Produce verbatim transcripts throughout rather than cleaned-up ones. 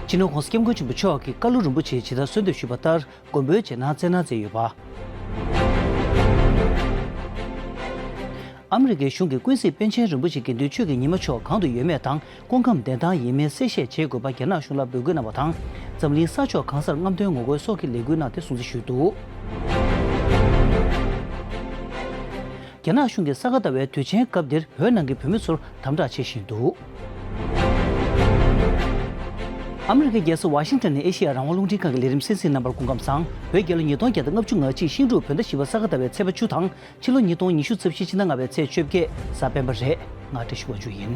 སྤྱི་ནོར་༧གོང་ས་༧སྐྱབས་མགོན་ཆེན་པོ་མཆོག་གིས་བཀའ་སློབ་རིན་པོ་ཆེ་ཇི་ལྟར་གསོལ་འདེབས་ཞུས་པ་ལྟར་མགོན་པོའི་རྗེས་གནང་སྩལ་གནང་མཛད་ཡོད་པ། ཨ་མི་རི་ཀའི་གཞུང་གིས་ཀུན་གཟིགས་པཎ་ཆེན་རིན་པོ་ཆེ་དགེ་འདུན་ཆོས་ཀྱི་ཉི་མ་མཆོག་གང་དུ་ཡོད་མེད་དང་སྐུ་ཁམས་བདེན་ཐང་ཡིན་མིན་གསལ་བཤད་བྱེད་དགོས་པ་རྒྱ་ནག་གཞུང་ལ་འབོད་སྐུལ་གནང་བ་དང་། འཛམ་གླིང་ས་ཕྱོགས་གང་སར་རྔམ་སྟོན་ངོ་རྒོལ་སོགས་ཀྱི་ལས་འགུལ་གནང་སྟེ་སྲུང་བརྩི་ཞུས་འདུག་རྒྱ་ནག་གཞུང་གིས་ས་ག་ཟླ་བའི་དུས་ཆེན་སྐབས་འདིར་བོད་ནང་གི་བོད་མི་ཚོར་དམ་དྲག་བྱེད་བཞིན་འདུག་ཨ་མི་རི་ཀའི་རྒྱལ་ས་ཝ་ཤིང་ཊོན་ནས་ཨེ་ཤེ་ཡ་རང་དབང་རླུང་འཕྲིན་ཁང་གི་ལས་རིམ་གསན་གཟིགས་གནང་བར་སྐུ་ཁམས་བཟང་། བོད་རྒྱལ་ལོ་ཉིས་སྟོང་བརྒྱ་དང་ལྔ་བཅུ་ང་གཅིག་ཤིང་འབྲུག་བོད་ཟླ་བཞི་པ་ས་ག་ཟླ་བའི་ཚེས་པ་བཅུ་དང་ཕྱི་ལོ་ཉིས་སྟོང་ཉི་ཤུ་རྩ་བཞི་ཕྱི་ཟླ་ལྔ་པའི་ཚེས་བཅོ་བརྒྱད་གཟའ་སྤེན་པ་རེད། ང་བཀྲ་ཤིས་དབང་ཕྱུག་ཡིན།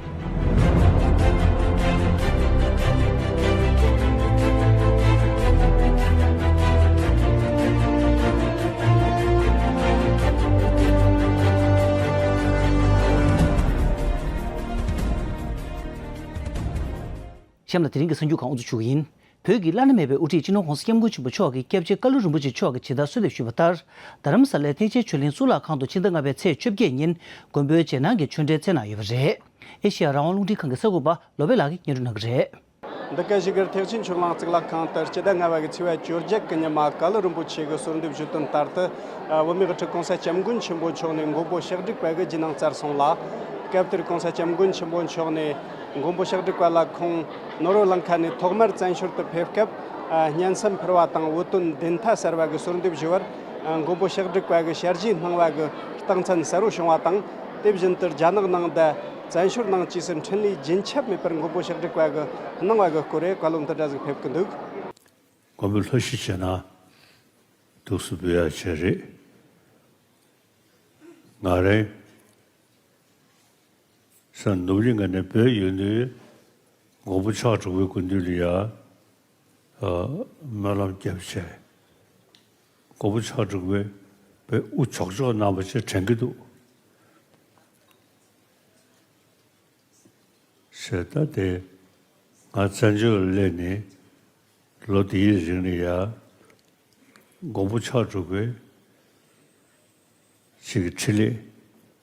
གཤམ་ལ་དེ་རིང་གི་གསར་འགྱུར་ཁག་དབུ་འཛུགས་ཞུ་གི་ཡིན། བོད་ཀྱི་བླ་ན་མེད་པའི་དབུ་ཁྲིད་སྤྱི་ནོར་༧གོང་ས་༧སྐྱབས་མགོན་ཆེན་པོ་མཆོག་གིས་སྐྱབས་རྗེ་བཀའ་སློབ་རིན་པོ་ཆེ་མཆོག་གིས་ཇི་ལྟར་གསོལ་འདེབས་ཞུས་པ་ལྟར། རྡ་རམ་ས་ལའི་ཐེག་ཆེན་ཆོས་གླིང་གཙུག་ལག་ཁང་དུ་ཕྱི་ཟླ་ལྔ་པའི་ཚེས་བཅོ་བརྒྱད་ཉིན་མགོན་པོའི་རྗེས་གནང་གི་ཆོས་འབྲེལ་སྩལ་གནང་ཡོད་པ་རེད། ཨེ་ཤེ་ཡ་རང་དབང་རླུང་འཕྲིན་ཁང་གི་གསར་འགོད་པ་བློ་བྷེ་ལགས་ཀྱིས་སྙན་སྒྲོན་གནང་གི་རེད། འདི་ག་ཞིག་གི་ཐེག་ཆེན་ཆོས་གླིང་གཙུག་ལག་ཁང་དུ་སྤྱི་ཟླ་ལྔ་པ་གི་ཚེས་པ་བཅོ་བརྒྱད་གི་ཉི་མ་བཀའ་སློབ་རིན་པོ་ཆེ་གི་གསོལ་འདེབས་ཞུས་དོན་ལྟར་དུ། བོད་མིའི་དབུ་ཁྲིད་༧གོང་ས་༧སྐྱབས་མགོན་ཆེན་པོ་མཆོག་ནས་མགོན་པོ་ལྕགས་སྒྲོག་པ་གི་རྗེས་གནང་སྩལ་སོང་ལ། སྐབས་དེར་༧གོང་ས་༧སྐྱབས་མགོན་ཆེན་པོ་མཆོག་ནས་མགོན་པོ་ལྕགས་སྒྲོག་པ་ལ་ཁོང་ནོར་བུ་གླིང་ཁ་ནས་ཐོག་མར་བཙན་བྱོལ་དུ་ཕེབས་སྐབས། སྙན་སེམས་འཕེལ་བ་དང་བོད་དོན་བདེན་མཐའ་གསལ་བ་གི་གསོལ་འདེབས་ཞུ་བར། མགོན་པོ་ལྕགས་སྒྲོག་པ་གི་ཞལ་བཞེས་གནང་བ་གི་རྟགས་མཚན་གསལ་བོ་བྱུང་བ་དང་། དེ་བཞིན་དུ་རྒྱ་ནག་ནང་དུ་བཙན་བྱོལ་ནང་བཅས་སུ་འཕྲིན་ལས་རྒྱུན་ཆད་མེད་པར་མགོན་པོ་ལྕགས་སྒྲོག་པ་གི་གནང་བ་གི་སྐོར་རེ་བཀའ་སློབ་འདི་འདྲ་ཟིག་ཕེབས་ཀྱི་འདུག་མགོན་པོའི་ལྷ་ཞུ་བྱས་ན་ཐུགས་སུ་འབུལ་ཡ་བྱས་རེད། ང་རང་ས་ནུབ་གླིང་ག་ནས་བོད་ཡོད་དུས་མགོན་པོ་ལྕགས་སྒྲོག་པའི་སྐུ་མདུན་ལ་ཡ་སྨོན་ལམ་བརྒྱབ་བྱས། མགོན་པོ་ལྕགས་སྒྲོག་པས་བོད་དབུ་ལྕོག་ལྕོག་གནང་བ་ཅིག་དྲན་གྱི་འདུག་ཟེར། ད་དེ་ང་བཙན་བྱོལ་ལ་སླེབས་ནས་ལོ་འདིའི་རིང་ལ་ཡ་མགོན་པོ་ལྕགས་སྒྲོག་པས་ཅིག་འཕྲིན་ལས་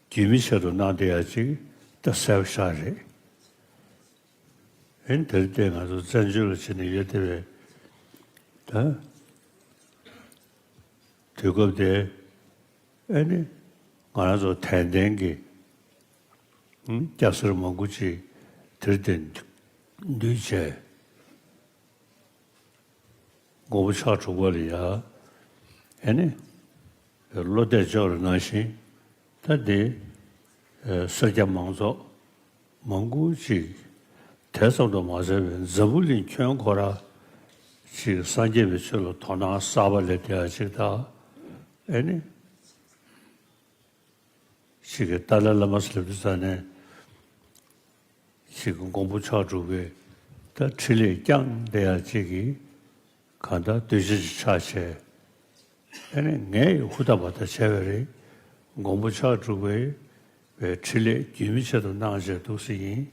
རྒྱུན་མི་ཆད་དུ་གནང་བསྡད་ཡ་ཅིག་ད་གསལ་པོ་ཤར་རེད། ཨེ་དེར་བལྟས་ང་ཚོ་བཙན་བྱོལ་ལ་ཕྱིན་ནས་ཡོད་བསྡད་པའི་ད་དུས་སྐབས་དེ་ཨེ་ནི་ང་རང་ཚོ་དད་ལྡན་གྱི་སྐྱ་སེར་མང་པོ་ཅིག་དེར་བལྟས་འདུས་བྱས། མགོན་པོ་ལྕགས་སྒྲོག་པ་ལ་ཡ་ཨེ་ནི་བློ་གཏད་བཅོལ་བ་ནང་བཞིན་ད་འདི་སེར་སྐྱ་མང་ཚོགས་མང་པོ་ཅིག་དེ་ཙམ་དུ་མ་ཟད་པའི་འཛམ་བུ་གླིང་ཁྱོན་ཁོ་ར་ཅིག་སངས་རྒྱས་པའི་ཆོས་ལ་དོ་སྣང་གསར་པ་སླེབས་བསྡད་ཡ་ཅིག་དང་། ཨེ་ནི་ཅིག་གི་ཏཱ་ལའི་བླ་མ་ཟེར་དུས་ཙ་ནས་ཅིག་གི་མགོན་པོ་ལྕགས་སྒྲོག་པའི་ད་འཕྲིན་ལས་བསྐྱངས་བསྡད་ཡ་ཅིག་གི་གང་ལྟར་གདུལ་བྱ་ཅིག་ཆགས་བྱས། ཨེ་ནི་ངས་ཧུར་ཐག་བ་ཐག་བྱས་པ་རེད། མགོན་པོ་ལྕགས་སྒྲོག་པའི་བའི་འཕྲིན་ལས་རྒྱུན་མི་ཆད་དུ་གནང་བྱས་འདུག་ཟེར་ཡིན།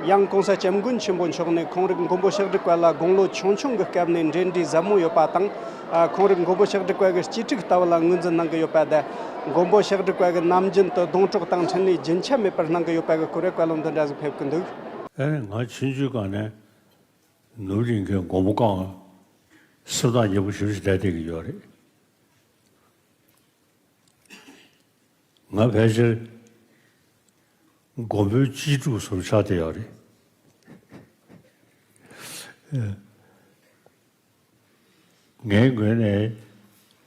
ཡང་༧གོང་ས་༧སྐྱབས་མགོན་ཆེན་པོ་མཆོག་ནས་ཁོང་རང་མགོན་པོ་ལྕགས་སྒྲོག་པ་ལ་དགུང་ལོ་ཆུང་ཆུང་གི་སྐབས་ནས་འབྲེལ་འདྲིས་ཟབ་མོ་ཡོད་པ་དང་། ཁོང་རང་མགོན་པོ་ལྕགས་སྒྲོག་པ་གི་གཅེས་ཕྲུག་ལྟ་བུ་ལ་ངོས་འཛིན་གནང་གི་ཡོད་པ་དང་། མགོན་པོ་ལྕགས་སྒྲོག་པ་གི་ནམ་རྒྱུན་དུ་སྡོང་གྲོགས་དང་འཕྲིན་ལས་རྒྱུན་ཆད་མེད་པར་གནང་གི་ཡོད་པ་གི་སྐོར་རེ་བཀའ་སློབ་འདི་འདྲ་ཟིག་ཕེབས་ཀྱི་འདུག་ཨེ་ནི་ང་ཆུང་ཆུང་སྒང་ནས་ནུབ་གླིང་གི་མགོན་པོ་གང་སེམས་ཐག་ཉེ་པོ་ཞེ་པོ་ཞིག་བསྡད་བསྡད་ཀྱི་ཡོད་རེད། ང་ཕལ་ཆེར་མགོན་པོའི་གཅེས་ཕྲུག་བཟོ་འདྲ་ཆགས་བསྡད་ཡོད་རེད། ངའི་ངོས་ནས་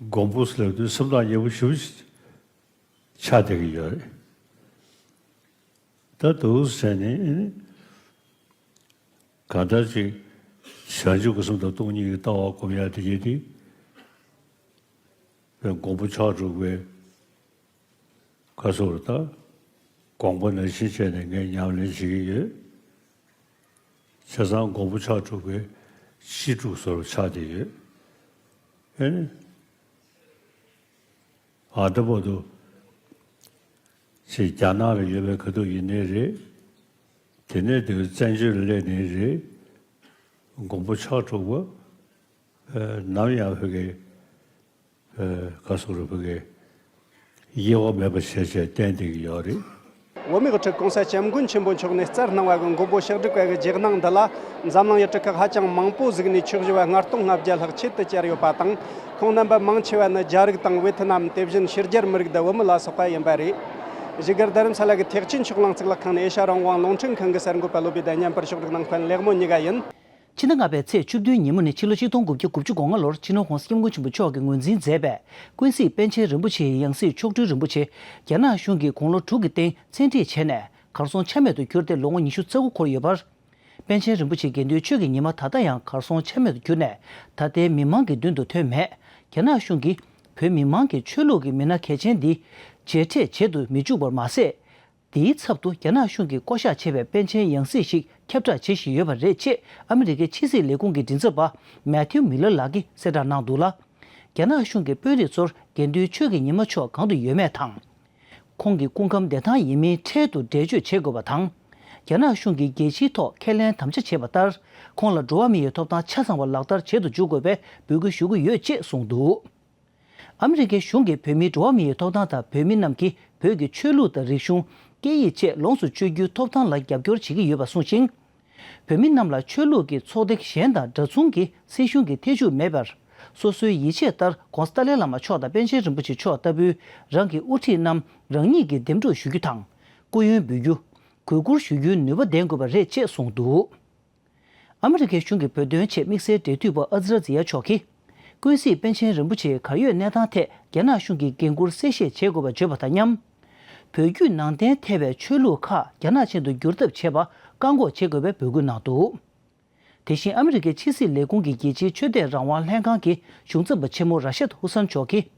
མགོན་པོ་ཟེར་དུས་སེམས་ཐག་ཉེ་པོ་ཞེ་པོ་ཆགས་བསྡད་ཀྱི་ཡོད་རེད། ད་འདུག་ཟེར་ནས་གང་ལྟར་ཅིག་བྱང་ཆུབ་ཀྱི་སེམས་དང་སྟོང་ཉིད་ཀྱི་ལྟ་བ་སྒོམ་ཡག་དེ་གྱད་དེ། བའི་མགོན་པོ་ལྕགས་སྒྲོག་པའི་ཁ་སོར་ད་དགོངས་པ་ནང་བཞིན་བྱས་ནས་ངས་ཉམས་ལེན་བྱེད་ཀྱི་ཡོད། བྱས་ཙང་མགོན་པོ་ལྕགས་སྒྲོག་པའི་གཅེས་ཕྲུག་བཟོ་འདྲ་ཆགས་བསྡད་ཡོད། ཨེ་ནི། ཨ་ད་བར་དུ་ཅིག་རྒྱ་ནག་ལ་ཡོད་པའི་ཁ་ཐུག་ཡིན་ནའི་རེད། དེ་ནས་དེ་བཙན་བྱོལ་ལ་སླེབས་ནའི་རེད། མགོན་པོ་ལྕགས་སྒྲོག་པ་ནམ་ཡང་བོད་ཀྱི་ག་སོགས་རུ་བོད་ཀྱི་དབྱེ་བ་མེད་པ་བྱས་བྱས་བསྟན་བསྡད་ཀྱི་ཡོད་རེད། བོད་མིའི་དབུ་ཁྲིད་༸གོང་ས་༸སྐྱབས་མགོན་ཆེན་པོ་མཆོག་ནས་སྩལ་གནང་བ་གི་མགོན་པོ་ཕྱག་བསྒྲིགས་པ་གི་རྗེས་གནང་འདི་ལ། འཛམ་གླིང་ཡུལ་གྲུ་ཁག་ཧ་ཅང་མང་པོ་ཟིག་ནས་ཆོས་ཞུ་བ་ལྔ་སྟོང་ལྔ་བརྒྱ་ལྷག་ཆེད་དུ་བཅར་ཡོད་པ་དང་། ཁོང་རྣམ་པ་མང་ཆེ་བ་ནི་རྒྱ་རིགས་དང་ཝེ་ཐི་ནམ། དེ་བཞིན་ཕྱི་རྒྱལ་མི་རིགས་དང་བོད་མི་ལ་སོགས་པ་ཡིན་པ་རེད། བཞུགས་སྒར་རྡ་རམ་ས་ལ་གི་ཐེག་ཆེན་ཆོས་གླིང་གཙུག་ལག་ཁང་ནས་ཨེ་ཤ་རང་དབང་རླུང་འཕྲིན་ཁང་གི་གསར་འགོད་པ་བློ་བྷེ་དང་བརྙན་པར་ཕྱོགས་སྒྲིག་གནང་མཁན་ལེགས་མོ་གཉིས་ཀ་ཡིན། ཕྱི་ཟླ་ལྔ་པའི་ཚེས་བཅུ་བདུན་ཉིན་མོ་ནི་ཕྱི་ལོ་ཆིག་སྟོང་དགུ་བརྒྱ་དགུ་བཅུ་གོ་ལྔ་ལོར་སྤྱི་ནོར་༸གོང་ས་༸སྐྱབས་མགོན་ཆེན་པོ་མཆོག་གིས་ངོས་འཛིན་མཛད་པའི་ཀུན་གཟིགས་པཎ་ཆེན་རིན་པོ་ཆེའི་ཡང་སྲིད་མཆོག་སྤྲུལ་རིན་པོ་ཆེ་རྒྱ་ནག་གཞུང་གིས་དགུང་ལོ་དྲུག་གི་སྟེང་བཙན་ཁྲིད་བྱས་ནས་གར་སོང་ཆ་མེད་དུ་གྱུར་ཏེ་ལོ་ངོ་ཉི་ཤུ་རྩ་དགུ་འཁོར་ཡོད་པར། པཎ་ཆེན་རིན་པོ་ཆེ་དགེ་འདུན་ཆོས་ཀྱི་ཉི་མ་ད་ལྟ་ཡང་གར་སོང་ཆ་མེད་དུ་གྱུར་ནས་ད་ལྟའི་མི་མང་གི་མདུན་དུ་ཐོན་མེད། རྒྱ་ནག་གཞུང་གིས་བོད་མི་མང་གི་ཆོས་ལུགས་ཀྱི་མི་སྣ་གལ་ཆེན་འདི་མཇལ་འཕྲད་བྱེད་དུ་མི་འཇུག་པར་མ་ཟད། དེའི་ཚབ་ཏུ་རྒྱ་ནག་གཞུང་གིས་བསྐོ་གཞག་བྱས་པའི་པཎ་ཆེན་ཡང་སྲིད་ཞིག་ཁྱབ་བསྒྲགས་བྱེད་བཞིན་ཡོད་པ་རེད་ཅེས་ཨ་མི་རི་ཀའི་ཕྱི་སྲིད་ལས་ཁུངས་ཀྱི་མགྲིན་ཚབ་པ་མེ་ཐིའུ་མི་ལར་ལགས་ཀྱིས་གསལ་བསྒྲགས་གནང་འདུག་ལ། རྒྱ་ནག་གཞུང་གི་དཔོན་རིགས་ཚོར་དགེ་འདུན་ཆོས་ཀྱི་ཉི་མ་མཆོག་གང་དུ་ཡོད་མེད་དང་། ཁོང་གི་སྐུ་ཁམས་བདེ་ཐང་ཡིན་མིན་འཕྲལ་དུ་འགྲེལ་བརྗོད་བྱེད་དགོས་པ་དང་། རྒྱ་ནག་གཞུང་གིས་རྒྱལ་སྤྱིའི་ཐོག་ཁས་ལེན་དམ་བཅའ་བྱས་པ་ལྟར། ཁོང་ལ་འགྲོ་བ་མི་ཡི་ཐོབ་ཐང་ཆ་ཚང་བ་ལག་བསྟར་བྱེད་དུ་འཇུག་དགོས་པའི་འབོད་སྐུལ་ཞུ་གི་ཡོད་ཅེས་གསུངས་འདུག་ཨ་མི་རི་ཀའི་གཞུང་གིས་བོད་མིའི་འགྲོ་བ་མི་ཡི་ཐོབ་ཐང་དང་བོད་མི་རྣམས་ཀྱིས་བོད་ཀྱི་ཆོས་ལུགས་དང་རིག་གཞུང་། སྐད་ཡིག་བཅས་ལོངས་སུ་སྤྱོད་རྒྱུའི་ཐོབ་ཐང་ལ་རྒྱབ་སྐྱོར་བྱེད་ཀྱི་ཡོད་པ་གསུངས་ཤིང་། བོད་མི་རྣམས་ལ་ཆོས་ལུགས་ཀྱི་ཚོགས་སྡེ་གཞན་དང་འདྲ་མཚུངས་ཀྱི་སྲིད་གཞུང་གི་ཐེ་ཇུས་མེད་པར། སོ་སོའི་ཡིད་ཆེས་ལྟར་༸གོང་ས་ཏཱ་ལའི་བླ་མ་མཆོག་དང་པཎ་ཆེན་རིན་པོ་ཆེ་མཆོག་ལྟ་བུའི་རང་གི་དབུ་ཁྲིད་རྣམས་རང་ཉིད་ཀྱིས་འདེམས་སྒྲུག་ཞུ་རྒྱུ་དང་། སྐུ་ཡོན་འབུལ་རྒྱུ། གུས་བཀུར་ཞུ་རྒྱུའི་ནུས་པ་ལྡན་དགོས་པ་རེད་ཅེས་གསུངས་འདུག་ཨ་མི་རི་ཀའི་གཞུང་གི་བོད་དོན་ཆེད་དམིགས་བསལ་འབྲེལ་མཐུད་པ་ཨ་ཛི་ར་ཛི་ཡ་མཆོག་གིས། ཀུན་གཟིགས་པཎ་ཆེན་རིན་པོ་ཆེ་གར་ཡོད་གནས་སྟངས་ཐད་རྒྱ་ནག་གཞུང་གིས་འགན་འཁུར་གསལ་བཤད་བྱེད་དགོས་པ་བརྗོད་པ་དང་མཉམ། བོད་བརྒྱུད་ནང་བསྟན་ཐེ་བའི་ཆོས་ལུགས་ཁག་རྒྱ་ནག་ཅན་དུ་བསྒྱུར་ཐབས་བྱེད་པ་བཀག་འགོག་བྱེད་དགོས་པའི་འབོད་སྐུལ་གནང་འདུག་དེ་བཞིན་ཨ་མི་རི་ཀའི་ཕྱི་སྲིད་ལས་ཁུངས་ཀྱི་རྒྱལ་སྤྱིའི་ཆོས་དད་རང་དབང་ལྷན་ཁང་གི་གཞུང་ཚབ་པ་ཆེན་མོ་ར་ཤད་ཧུ་སན་མཆོག་གིས།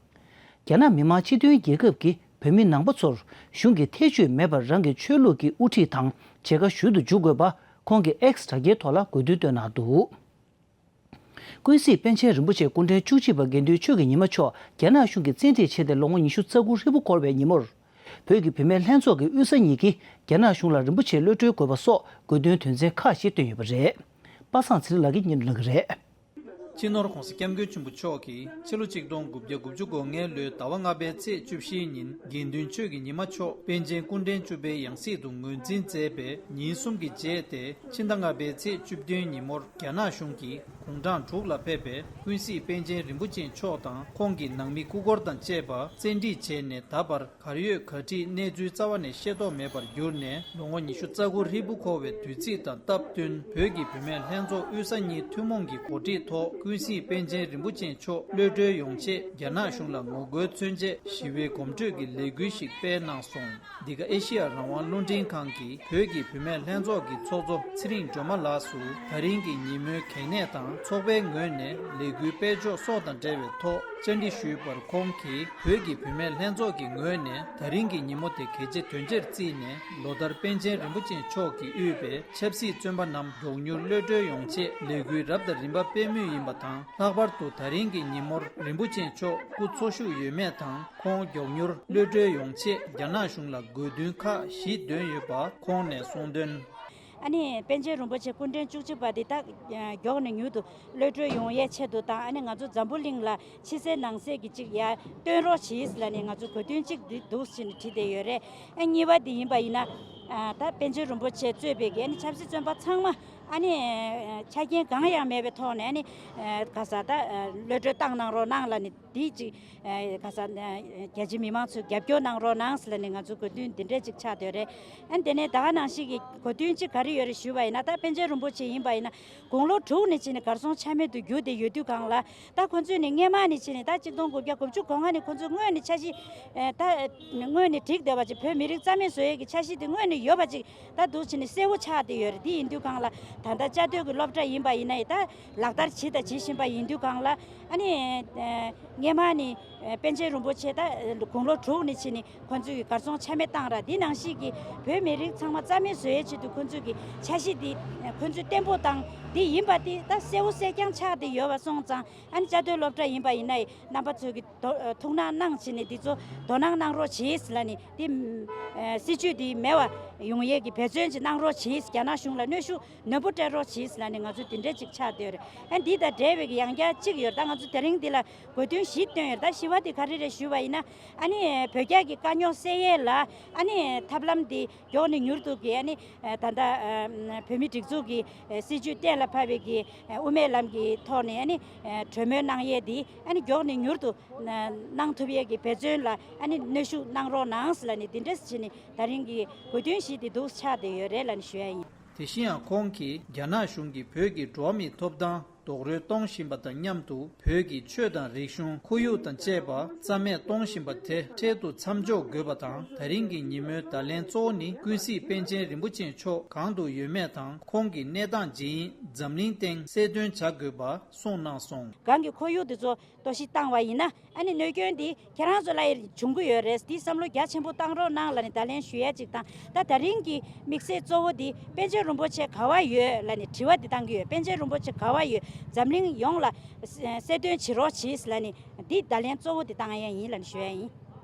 རྒྱ་ནག་མི་དམངས་སྤྱི་མཐུན་རྒྱལ་ཁབ་ཀྱི་བོད་མི་ནང་པ་ཚོར་གཞུང་གི་ཐེ་ཇུས་མེད་པར་རང་གི་ཆོས་ལུགས་ཀྱི་དབུ་ཁྲིད་དང་མཇལ་ཁ་ཞུ་དུ་འཇུག་དགོས་པ་ཁོང་གི་ཨེགས་དྲ་རྒྱའི་ཐོག་ལ་དགོས་འདུན་བཏོན་གནང་འདུག་ཀུན་གཟིགས་པཎ་ཆེན་རིན་པོ་ཆེ་སྐུ་ཕྲེང་བཅུ་གཅིག་པ་དགེ་འདུན་ཆོས་ཀྱི་ཉི་མ་མཆོག་རྒྱ་ནག་གཞུང་གིས་བཙན་ཁྲིད་བྱས་ཏེ་ལོ་ངོ་ཉི་ཤུ་རྩ་དགུ་ཧྲིལ་པོ་འཁོར་བའི་ཉིན་མོར། བོད་ཀྱི་བུད་མེད་ལྷན་ཚོགས་ཀྱི་དབུས་ས་གཉིས་ཀྱིས་རྒྱ་ནག་གཞུང་ལ་རིན་པོ་ཆེ་གློད་གྲོལ་དགོས་པ་སོགས་དགོས་འདུན་དོན་ཚན་ཁག་བཞི་བཏོན་ཡོད་པ་རེད། པ་སངས་ཚེ་རིང་ལགས་ཀྱིས་སྙན་སྒྲོན་གནང་གི་རེད། སྤྱི་ནོར་༸གོང་ས་༸སྐྱབས་མགོན་ཆེན་པོ་མཆོག་གིས་ཕྱི་ལོ་ཆིག་སྟོང་དགུ་བརྒྱ་དགུ་བཅུ་གོ་ལྔའི་ལོའི་ཟླ་བ་ལྔ་པའི་ཚེས་བཅུ་བཞིའི་ཉིན་དགེ་འདུན་ཆོས་ཀྱི་ཉི་མ་མཆོག་པཎ་ཆེན་སྐུ་ཕྲེང་བཅུ་པའི་ཡང་སྲིད་དུ་ངོས་འཛིན་མཛད་པའི་ཉིན་གསུམ་གྱི་རྗེས་ཏེ། ཕྱི་ཟླ་ལྔ་པའི་ཚེས་བཅུ་བདུན་ཉིན་མོར་རྒྱ་ནག་གཞུང་གིས་དགུང་གྲངས་དྲུག་ལ་ཕེབས་པའི་ཀུན་གཟིགས་པཎ་ཆེན་རིན་པོ་ཆེ་མཆོག་དང་ཁོང་གི་ནང་མི་སྐུ་འཁོར་དང་བཅས་པ་བཙན་ཁྲིད་བྱས་ནས་ད་བར་གར་ཡོད་ག་ཁྲིད་གནས་ཚུལ་རྩ་བ་ནས་ཤེས་རྟོགས་མེད་པར་གྱུར་ནས་ལོ་ངོ་ཉི་ཤུ་རྩ་དགུ་ཧྲིལ་པོ་འཁོར་བའི་དུས་ཚིགས་དང་སྟབས་བསྟུན་བོད་ཀྱི་བུད་མེད་ལྷན་ཚོགས་དབུས་ས་གཉིས་ཐུན་མོང་གི་གོ་སྒྲིག་ཐོག་ཀུན་གཟིགས་པཎ་ཆེན་རིན་པོ་ཆེ་མཆོག་གློད་གྲོལ་ཡོང་ཆེད་རྒྱ་ནག་གཞུང་ལ་ངོ་རྒོལ་མཚོན་ཆེད་ཞི་བའི་གོམ་བགྲོད་ཀྱི་ལས་འགུལ་ཞིག་སྤེལ་གནང་སོང་། འདི་ག་ཨེ་ཤི་ཡ་རང་དབང་རླུང་འཕྲིན་ཁང་གིས་བོད་ཀྱི་བུད་མེད་ལྷན་ཚོགས་ཀྱི་ཚོགས་གཙོ་ཚེ་རིང་སྒྲོལ་མ་ལགས་སུ་ད་རིང་གི་ཉིན་མོའི་གལ་གནད་དང་ཚོགས་པའི་ངོས་ནས་ལས་འགུལ་སྤེལ་ཕྱོགས་སོགས་དང་འབྲེལ་བའི་ཐོག་བཅར་འདྲི་ཞུས་པར་ཁོང་གིས་བོད་ཀྱི་བུད་མེད་ལྷན་ཚོགས་ཀྱི་ངོས་ནས་ད་རིང་གི་ཉིན་མོ་དེ་གལ་ཆེ་དོན་ཆེར་བརྩིས་ནས་ལོ་ལྟར་པཎ་ཆེན་རིན་པོ་ཆེ་མཆོག་གིས་དབུས་པའི་ཆབ་སྲིད་བཙོན་པ་རྣམས་མགྱོགས་མྱུར་གློད་གྲོལ་ཡོང་ཆེད་ལས་འགུལ་རབ་དང་རིམ་པ་སྤེལ་མུས་ཡིན་པ་དང་། ལྷག་པར་དུ་ད་རིང་གི་ཉིན་མོར་རིན་པོ་ཆེ་མཆོག་སྐུ་འཚོ་བཞུགས་ཡོད་མེད་དང་། ཁོང་མགྱོགས་མྱུར་གློད་གྲོལ་ཡོང་ཆེད་རྒྱ་ནག་གཞུང་ལ་དགོས་འདུན་ཁག་བཞི་བཏོན་ཡོད་པ་ཁོང་ནས་གསུངས་དོན། ཨ་ནི་པཎ་ཆེན་རིན་པོ་ཆེ་སྐུ་ཕྲེང་བཅུ་གཅིག་པ་འདི་དག་མགྱོགས་ནས་མྱུར་དུ་གློད་གྲོལ་ཡོང་ཡའི་ཆེད་དུ་དང་། ཨ་ནི་ང་ཚོ་འཛམ་བུ་གླིང་ལ་ཕྱི་གསལ་ནང་གསལ་གྱི་ཅིག་ཡ་སྟོན་རོགས་གྱིས་ལ་ནི་ང་ཚོ་དགོས་འདུན་གཅིག་འདི་འདུག་ཟེར་ནས་བྲིས་བསྡད་ཡོད་རེད། ཨ་གཉིས་པ་འདི་ཡིན་པ་ཡིན་ན། ད་པཎ་ཆེན་རིན་པོ་ཆེ་གཙོས་པའི་གི་ཨ་ནི་ཆབ་སྲིད་བཙོན་པ་ཚང་མ་ཨ་ནི་ཆ་རྐྱེན་གང་ཡང་མེད་པའི་ཐོག་ནས་ཨ་ནི་ག་ས་ད་གློད་གྲོལ་བཏང་གནང་རོགས་གནང་ལ་ནི་འདི་ཅིག་ག་ས་རྒྱ་ཆེ་མི་མང་ཚོས་རྒྱབ་སྐྱོར་གནང་རོགས་གནང་ཟེར་ལ་ནི་ང་ཚོ་དགོས་འདུན་འདི་འདྲས་ཅིག་ཆགས་བསྡད་རེད། ཨ་ནི་དེ་ནས་ད་ག་ནང་བཞིན་གྱི་དགོས་འདུན་ཅིག་ག་རེ་ཡོད་རེད་ཞུས་པ་ཡིན་ན། ད་པཎ་ཆེན་རིན་པོ་ཆེ་ཡིན་པ་ཡིན་ན་དགུང་ལོ་དྲུག་ནས་བྱས་ནས་གར་སོང་ཆ་མེད་དུ་གྱུར་བསྡད་ཡོད་དུས་སྒང་ལ། ད་ཁོ་ཚོས་ནི་སྔས་མ་ནས་བྱས་ནས་ད་ཆིག་སྟོང་དགུ་བརྒྱ་དགུ་བཅུ་གོ་ལྔ་ནས་ཁོ་ཚོས་སྔོན་ནས་འཆར་གཞི་ད་སྔོན་ནས་བསྒྲིགས་བསྡད་པ་ཅིག་བོད་མི་རིགས་རྩ་མེད་བཟོ་ཡས་ཀྱི་འཆར་གཞི་དེ་སྔོན་ནས་ཡོད་པ་ཅིག་ད་འདུག་བྱས་ནས་གསལ་བོ་ཆགས་བསྡད་ཡོད་རེད། དེ་ཡིན་དུས་སྒང་ལ་ད་ལྟ་བཅའ་སྡོད་ཀྱི་སློབ་གྲྭ་ཡིན་པ་ཡིན་ན་ཡང་ད་ལག་བསྟར་བྱས་དང་བྱེད་བཞིན་པ་ཡིན་དུས་སྒང་ལ། ཨ་ནི་སྔས་མ་ནས་པཎ་ཆེན་རིན་པོ་ཆེ་ད་དགུང་ལོ་དྲུག་ནས་བྱས་ནས་ཁོ་ཚོས་གར་སོང་ཆ་མེད་བཏང་ར། དེ་ནང་བཞིན་གྱི་བོད་མི་རིགས་ཚང་མ་རྩ་མེད་བཟོ་ཡས་ཆེད་དུ་ཁོ་ཚོས་ཀྱི་འཆར་གཞི་འདི་ཁོ་ཚོས་བརྟན་པོ་བཏང་འདི་ཡིན་པ་དེ་ད་གསལ་བོ་གསལ་རྐྱང་ཆགས་བསྡད་ཡོད་པ་སོང་ཙང་། ཨ་ནི་བཅའ་སྡོད་སློབ་གྲྭ་ཡིན་པ་ཡིན་ན་ཡང་རྣམ་པ་ཚོས་ཀྱི་ དོ་ཐུགས་སྣང་གནང་བྱས་ནས་འདི་ཚོ་དོ་སྣང་གནང་རོགས་བྱེད་ལབ་ནས། འདི་སྲིད་བྱུས་འདི་མེད་པ་ཡོང་ཡས་ཀྱི་འབད་བརྩོན་ཅིག་གནང་རོགས་བྱེད། རྒྱ་ནག་གཞུང་ལ་གནོན་ཤུགས་ནན་པོ་སྤྲད་རོགས་བྱེད་ལབ་ནས་ང་ཚོ་འདི་འདྲ་ཅིག་ཆགས་བསྡད་ཡོད་རེད། ཨ་འདི་དང་འབྲེལ་བའི་གི་ཡང་བསྐྱར་གཅིག་ཡོད་རེད། ད་ང་ཚོ་དེ་རིང་འདི་ལ་དགོས་འདུན་བཞི་བཏོན་ཡོད་རེད། ད་བཞི་པ་འདི་ག་རེ་རེད་ཞུས་པ་ཡིན་ན། ཨ་ནི་བོད་རྒྱ་གི་དཀའ་རྙོག་སེལ་ཡས་ལ་ཨ་ནི་ཐབས་ལམ་འདི་མགྱོགས་ནས་མྱུར་དུ་གི་ཨ་ནི་ད་ལྟ་བོད་མི་སྒྲིག་འཛུགས་ཀྱི་སྲིད་བྱུས་གཏན་ལ་ཕབ་པའི་གི་དབུ་མའི་ལམ་གྱི་ཐོག་ནས་ཨ་ནི་གྲོས་མོལ་གནང་ཡས་འདི་ཨ་ནི་མགྱོགས་ནས་མྱུར་དུ་གནང་ཐུབ་ཡས་ཀྱི་འབད་བརྩོན་ལ་ཨ་ནི་གནོན་ཤུགས་གནང་རོགས་གནང་ལབ་ནས་འདི་འདྲས་བྱས་ནས་ད་རིང་གི་དགོས་འདུན་བཞི་དེ་འདུག་ཆགས་བསྡད་ཡོད་རེད་ལབ་ནས་ཞུ་ཡ་ཡིན། དེ་བཞིན་ཡང་ཁོང་གིས་རྒྱ་ནག་གཞུང་གིས་བོད་ཀྱི་འགྲོ་བ་མིའི་ཐོབ་ཐང་རྡོག་རོལ་གཏོང་བཞིན་པ་དང་མཉམ་དུ། བོད་ཀྱི་ཆོས་དང་རིག་གཞུང་། ཁོར་ཡུག་དང་བཅས་པ་རྩ་མེད་གཏོང་བཞིན་པ་དེ་འཕྲལ་དུ་མཚམས་འཇོག་དགོས་པ་དང་། ད་རིང་གི་ཉིན་མོའི་བརྡ་ལན་གཙོ་བོ་ནི། ཀུན་གཟིགས་པཎ་ཆེན་རིན་པོ་ཆེ་མཆོག་གང་དུ་ཡོད་མེད་དང་། ཁོང་གི་གནས་སྟངས་ཇི་ཡིན་འཛམ་གླིང་སྟེང་གསལ་སྟོན་བྱ་དགོས་པ་གསུངས་གནང་སོང་། གང་གི་ཁོར་ཡུག་དེ་ཚོ་གཏོར་བཤིག་བཏང་བ་ཡིན་ན། ཨ་ནི་གནོད་སྐྱོན་འདི་ཁྱེད་རང་ཚོ་ལ་ཡང་འབྱུང་གི་ཡོད་རེད། འདི་བསམ་བློ་རྒྱ་ཆེན་པོ་བཏང་རོགས་གནང་ལབ་ནས་བརྡ་ལན་ཞུ་ཡ་གཅིག་དང་། ད་ད་རིང་གི་དམིགས་བསལ་གཙོ་བོ་འདི་པཎ་ཆེན་རིན་པོ་ཆེ་ག་བ་ཡོད་ལབ་ནས་དྲི་བ་འདི་བཏང་གི་ཡོད། པཎ་ཆེན་རིན་པོ་ཆེ་ག་བ་ཡོད། འཛམ་གླིང་ཡོངས་ལ་གསལ་སྟོན་བྱེད་རོགས་གྱིས་ལབ་ནས་འདི་བརྡ་ལན་གཙོ་བོ་འདི་བཏང་ཡ་ཡིན་ལབ་ནས་ཞུ་ཡ་ཡིན།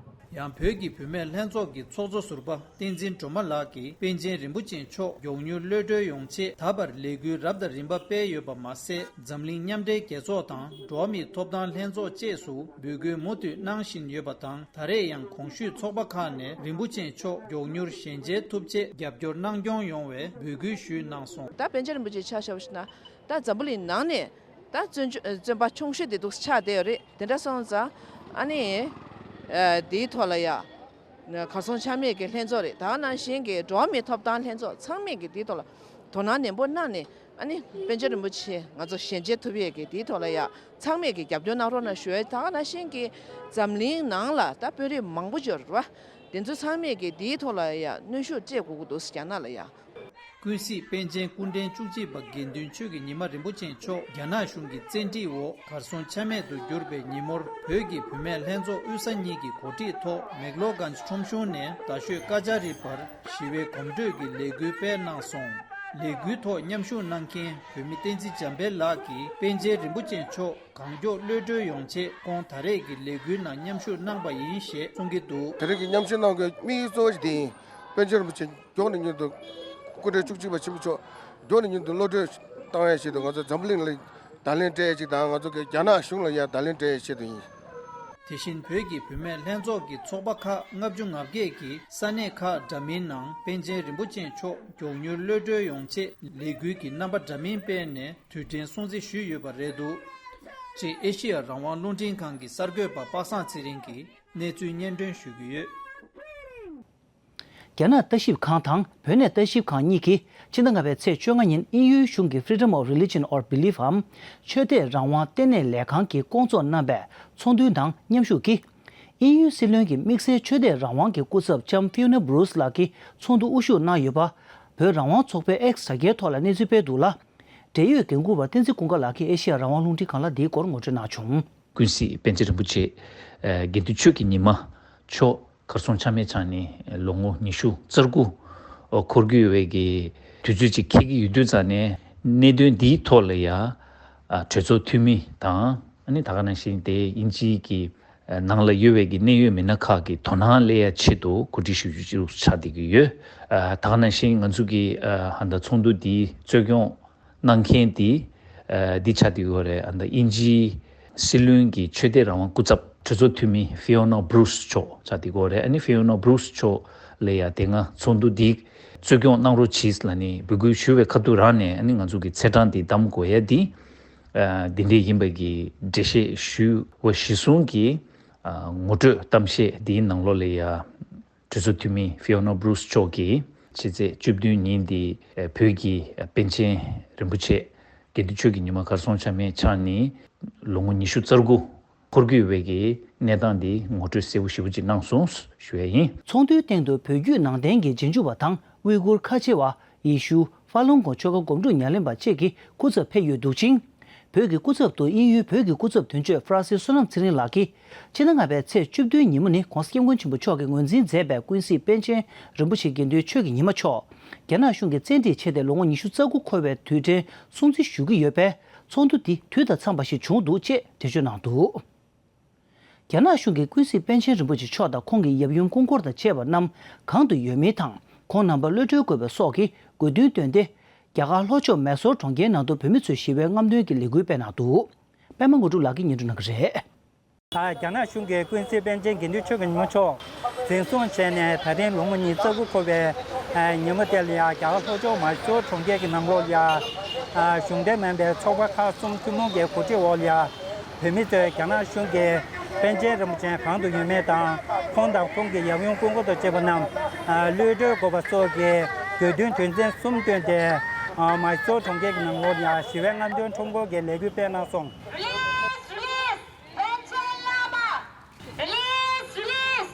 ཡང་བོད་ཀྱི་བུད་མེད་ལྷན་ཚོགས་ཀྱི་ཚོགས་གཙོ་ཟུར་པ་བསྟན་འཛིན་སྒྲོལ་མ་ལགས་ཀྱིས་པཎ་ཆེན་རིན་པོ་ཆེ་མཆོག་མགྱོགས་མྱུར་གློད་གྲོལ་ཡོང་ཆེད་ད་བར་ལས་འགུལ་རབ་དང་རིམ་པ་སྤེལ་ཡོད་པ་མ་ཟད། འཛམ་གླིང་མཉམ་འབྲེལ་རྒྱལ་ཚོགས་དང་འགྲོ་བ་མིའི་ཐོབ་ཐང་ལྷན་ཚོགས་བཅས་སུ་འབོད་སྐུལ་མུ་མཐུད་གནང་བཞིན་ཡོད་པ་དང་། ད་རེས་ཡང་གོང་ཞུས་ཚོགས་པ་ཁག་ནས་རིན་པོ་ཆེ་མཆོག་མགྱོགས་མྱུར་ཞལ་མཇལ་ཐུབ་ཆེད་རྒྱབ་སྐྱོར་གནང་སྐྱོང་ཡོང་བའི་འབོད་སྐུལ་ཞུས་གནང་སོང་། ད་པཎ་ཆེན་རིན་པོ་ཆེ་ཆ་བཞག་པ་ཞིག་ན། ད་འཛམ་བུ་གླིང་ནང་ནས་ད་བཙོན་བཙོན་པ་ཆུང་ཤོས་དེ་འདུག་ཆགས་བསྡད་ཡོད་རེད། དེ་འདྲ་སོང་ཙང་ཨ་ནི་དེའི་ཐོག་ལ་ཡ། གར་སོང་ཆ་མེད་ཀྱི་ལྷན་ཚོགས་རེད། ད་ག་ནང་བཞིན་གྱི་འགྲོ་བ་མིའི་ཐོབ་ཐང་ལྷན་ཚོགས་ཚང་མས་ཀྱི་དེའི་ཐོག་ལ་དོ་སྣང་ནན་པོ་གནང་ནས། ཨ་ནི་པཎ་ཆེན་རིན་པོ་ཆེ་ང་ཚོ་ཞལ་མཇལ་ཐུབ་ཡས་ཀྱི་དེའི་ཐོག་ལ་ཡ་ཚང་མས་ཀྱི་རྒྱབ་སྐྱོར་གནང་རོགས་གནང་ཞུ་ཡས། ད་ག་ནང་བཞིན་གྱི་འཛམ་གླིང་ནང་ལ་ད་དཔོན་རིགས་མང་པོ་ཡོད་རེད་བ། དེ་ཚོ་ཚང་མས་ཀྱི་དེའི་ཐོག་ལ་ཡ་གནོན་ཤུགས་སྤྲད་དགོས་ཀྱི་འདུག་རྒྱ་ནག་ལ་ཡ། ཀུན་གཟིགས་པཎ་ཆེན་སྐུ་ཕྲེང་བཅུ་གཅིག་པ་དགེ་འདུན་ཆོས་ཀྱི་ཉི་མ་རིན་པོ་ཆེ་མཆོག་རྒྱ་ནག་གཞུང་གི་བཙན་ཁྲིད་འོག་གར་སོང་ཆ་མེད་དུ་གྱུར་པའི་ཉིན་མོར། བོད་ཀྱི་བུད་མེད་ལྷན་ཚོགས་དབུས་ས་གཉིས་ཀྱི་གོ་སྒྲིག་ཐོག་མེག་ལོ་གྷན་ཇི་ཁྲོམ་གཞུང་ནས་རྡ་ཤོད་ཀ་ཅ་རི་བར་ཞི་བའི་གོམ་བགྲོད་ཀྱི་ལས་འགུལ་སྤེལ་གནང་སོང་། ལས་འགུལ་ཐོག་མཉམ་ཞུགས་གནང་མཁན་བོད་མི་བསྟན་འཛིན་འཇམ་དཔལ་ལགས་ཀྱིས་པཎ་ཆེན་རིན་པོ་ཆེ་མཆོག་གང་མགྱོགས་གློད་གྲོལ་ཡོང་ཆེད་ཁོང་ད་རེས་ཀྱི་ལས་འགུལ་ནང་མཉམ་ཞུགས་གནང་པ་ཡིན་ཞེས་གསུང་གི་འདུག་དེ་རིང་གི་མཉམ་ཞུགས་གནང་དགོས་དམིགས་ཡུལ་གཙོ་བོ་ཞིག་དེ་ཡིན། པཎ་ཆེན་རིན་པོ་ཆེ་མགྱོགས་ནས་མྱུར་དུ། སྐུ་ཕྲེང་བཅུ་གཅིག་པ་ཆེན་པོ་མཆོག་མགྱོགས་ནས་མྱུར་དུ་གློད་གྲོལ་བཏང་ཡས་ཆེད་དུ། ང་ཚོ་འཛམ་བུ་གླིང་ལ་བརྡ་ལན་སྤྲད་ཡས་ཅིག་དང་། ང་ཚོ་གི་རྒྱ་ནག་གཞུང་ལ་ཡང་བརྡ་ལན་སྤྲད་ཡས་ཆེད་དུ་ཡིན། དེ་བཞིན་བོད་ཀྱི་བུད་མེད་ལྷན་ཚོགས་ཀྱི་ཚོགས་པ་ཁག་ལྔ་བཅུ་ང་བརྒྱད་ཀྱིས་ས་གནས་ཁག་འདྲ་མིན་ནང་པཎ་ཆེན་རིན་པོ་ཆེ་མཆོག་མགྱོགས་མྱུར་གློད་གྲོལ་ཡོང་ཆེད་ལས་འགུལ་གྱི་རྣམ་པ་འདྲ་མིན་སྤེལ་ནས་དུས་དྲན་སྲུང་བརྩི་ཞུས་ཡོད་པ་རེད་འདུག་ཅེས་ཨེ་ཤི་ཡ་རང་དབང་རླུང་འཕྲིན་ཁང་གི་གསར་འགོད་པ་པ་སངས་ཚེ་རིང་གིས་གནས་ཚུལ་སྙན་སྒྲོན་ཞུ་གི་ཡོད། རྒྱ་ནག་ལྟ་ཞིབ་ཁང་དང་བོད་གནས་ལྟ་ཞིབ་ཁང་གཉིས་ཀྱིས་ཕྱི་ཟླ་ལྔ་པའི་ཚེས་བཅོ་ལྔ་ཉིན་དབྱིན་ཡུལ་གཞུང་གི་Freedom of Religion or Belief འམ་ཆོས་དད་རང་དབང་ལྟེ་གནས་ལས་ཁང་གིས་བསྐོང་ཚོགས་གནང་བའི་ཚོགས་འདུའི་ནང་མཉམ་ཞུགས་ཀྱིས། དབྱིན་ཡུལ་སྲིད་བློན་གྱི་དམིགས་བསལ་ཆོས་དད་རང་དབང་གི་སྐུ་ཚབ་ལྕམ་Fiona Bruce ལགས་ཀྱིས་ཚོགས་འདུ་དབུ་བཞུགས་གནང་ཡོད་པ། བོད་རང་དབང་ཚོགས་པའི་X་དྲ་རྒྱའི་ཐོག་ལ་གནས་ཚུལ་སྤེལ་འདུག་ལ། འབྲེལ་ཡོད་འགན་འཁུར་བ་བསྟན་འཛིན་ཀུན་དགའ་ལགས་ཀྱིས་ཨེ་ཤེ་ཡ་རང་དབང་རླུང་འཕྲིན་ཁང་ལ་འདིའི་སྐོར་ངོ་སྤྲོད་གནང་བྱུང་། ཀུན་གཟིགས་པཎ་ཆེན་རིན་པོ་ཆེ་དགེ་འདུན་ཆོས་ཀྱི་ཉི་མ་མཆོག་གར་སོང་ཆ་མེད་ཆགས་ནས་ལོ་ངོ་ཉི་ཤུ་རྩ་དགུ་འཁོར་གྱི་ཡོད་པའི་གི་དུས་ཚོད་ཅིག་འཁེལ་གྱི་ཡོད་དུས་ཙང་ནས། གནད་དོན་འདིའི་ཐོག་ལ་ཡ་གྲོས་ཚོགས་འཐུས་མི་དང་། ཨ་ནི་ད་ག་ནང་བཞིན་དེ་དབྱིན་ཇིའི་གི་ནང་ལ་ཡོད་པའི་གི་གནད་ཡོད་མི་སྣ་ཁག་གི་དོ་སྣང་སླེབས་ཡ་ཆེད་དུ་གོ་སྒྲིག་ཞུ་རྒྱུ་ཅིག་ཆགས་བསྡད་ཀྱི་ཡོད། ད་ག་ནང་བཞིན་ང་ཚོ་གི་ཧ་ད་ཚོགས་འདུ་འདིའི་གཙོ་སྐྱོང་གནང་མཁན་དེ་འདི་ཆགས་བསྡད་ཡོད་རེད། ད་དབྱིན་ཇིའི་སྲིད་བློན་གྱི་ཆོས་དད་རང་དབང་སྐུ་ཚབ་གྲོས་ཚོགས་འཐུས་མི་Fiona Bruce མཆོག་ཆགས་བསྡད་ཡོད་རེད། ཨ་ནི་Fiona Bruce མཆོག་ལ་ཡ་དེ་སྔ་ཚོགས་འདུ་འདི་གཙོ་སྐྱོང་གནང་རོགས་གྱིས་ལབ་ནས་འབོད་སྐུལ་ཞུ་བའི་ཁ་ཐུག་རང་ནས། ཨ་ནི་ང་ཚོ་གི་ཚེས་གྲངས་འདི་བདམས་དགོས་ཡ་འདི་འདི་འདྲས་ཡིན་པ་གི་འགྲེལ་བཤད་ཞུ་བ་གཞིར་བཟུང་གི་ངོ་སྤྲོད་གཏམ་བཤད་འདིའི་ནང་ལོགས་ལ་ཡ། གྲོས་ཚོགས་འཐུས་མི་Fiona Bruce མཆོག་གིས་ཕྱི་ཚེས་བཅུ་བདུན་ཉིན་འདི་བོད་ཀྱི་པཎ་ཆེན་རིན་པོ་ཆེ་དགེ་འདུན་ཆོས་ཀྱི་ཉི་མ་གར་སོང་ཆ་མེད་ཆགས་ནས་ལོ་ངོ་ཉི་ཤུ་རྩ་དགུ་འཁོར་གྱི་ཡོད་པའི་གི་གནས་སྟངས་འདི་ངོ་སྤྲོད་གསལ་པོ་ཞེ་པོ་ཅིག་གནང་སོང་ཞུ་ཡ་ཡིན། ཚོགས་འདུའི་སྟེང་དུ་བོད་བརྒྱུད་ནང་བསྟན་གྱི་རྗེས་འཇུག་པ་དང་ཝི་གུར་ཁ་ཆེ་བ། ཡེ་ཤུ། ཧྥ་ལུན་གོང་ཆོལ་ཁ་སྒོམ་སྒྲུབ་ཉམས་ལེན་པ་བཅས་ཀྱི་སྐུ་ཚབ་ཕེབས་ཡོད་འདུག་ཅིང་། བོད་ཀྱི་སྐུ་ཚབ་ཏུ་དབྱིན་ཡུལ་བོད་ཀྱི་སྐུ་ཚབ་དོན་གཅོད་ཧྥ་ར་སི་བསོད་ནམས་ཚེ་རིང་ལགས་ཀྱིས། ཕྱི་ཟླ་ལྔ་པའི་ཚེས་བཅུ་བདུན་ཉིན་མོ་ནི་༧གོང་ས་༧སྐྱབས་མགོན་ཆེན་པོ་མཆོག་གིས་ངོས་འཛིན་མཛད་པའི་ཀུན་གཟིགས་པཎ་ཆེན་རིན་པོ་ཆེ་དགེ་འདུན་ཆོས་ཀྱི་ཉི་མ་མཆོག་རྒྱ་ནག་གཞུང་གིས་བཙན་ཁྲིད་བྱས་ཏེ་ལོ་ངོ་ཉི་ཤུ་རྩ་དགུ་འཁོར་བའི་དུས་དྲན་སྲུང་བརྩི་ཞུ་གི་ཡོད་པས། ཚོགས་འདུ་འདི་དུས་དང་འཚམས་པ་ཞིག་བྱུང་འདུག་ཅེས་འགྲེལ་བརྗོད་གནང་འདུག། རྒྱ་ནག་གཞུང་གིས་ཀུན་གཟིགས་པཎ་ཆེན་རིན་པོ་ཆེ་མཆོག་དང་ཁོང་གི་ཡབ་ཡུམ་སྐུ་འཁོར་དང་བཅས་པ་རྣམས་གང་དུ་ཡོད་མིན་དང་ཁོང་རྣམ་པར་གློད་གྲོལ་དགོས་པ་སོགས་ཀྱི་དགོས་འདུན་བཏོན་ཏེ། རྒྱ་གར་ལྷོ་ཕྱོགས་མེ་སོར་གྲོང་ཁྱེར་ནང་དུ་བོད་མི་ཚོས་ཞི་བའི་རྔམ་སྟོན་གྱི་ལས་འགུལ་སྤེལ་གནང་འདུག་པད་མ་དངོས་གྲུབ་ལགས་ཀྱིས་སྙན་སྒྲོན་གནང་གི་རེད། རྒྱ་ནག་གཞུང་གིས་ཀུན་གཟིགས་པཎ་ཆེན་དགེ་འདུན་ཆོས་ཀྱི་ཉི་མ་མཆོག་འཛིན་བཟུང་བྱས་ནས་ད་རིང་ལོ་ངོ་ཉི་ཤུ་རྩ་དགུ་འཁོར་བའི་ཉིན་མོ་དེ་ལ་ཡང་རྒྱ་གར་ལྷོ་ཕྱོགས་མེ་སོར་གྲོང་ཁྱེར་གྱི་ནང་ལོགས་ལ་ཡང་གཞུང་འབྲེལ་མིན་པའི་ཚོགས་པ་ཁག་གསུམ་ཐུན་མོང་གི་གོ་སྒྲིག་འོག་ལ་ཡང་བོད་མི་ཚོས་རྒྱ་ནག་གཞུང་གིས་པཎ་ཆེན་རིན་པོ་ཆེ་གང་དུ་ཡོད་མེད་དང་ཁོང་དང་ཁོང་གི་ཡབ་ཡུམ་སྐུ་འཁོར་དང་བཅས་པ་རྣམས་གློད་གྲོལ་དགོས་པ་སོགས་ཀྱི་དགོས་འདུན་དོན་ཚན་གསུམ་བཏོན་ཏེ་མེ་སོར་གྲོང་ཁྱེར་གྱི་ནང་ལོགས་ལ་ཡང་ཞི་བའི་རྔམ་སྟོན་ཁྲོམ་སྐོར་གྱི་ལས་འགུལ་སྤེལ་གནང་སོང་། Release, release! པཎ་ཆེན་བླ་མ། Release, release!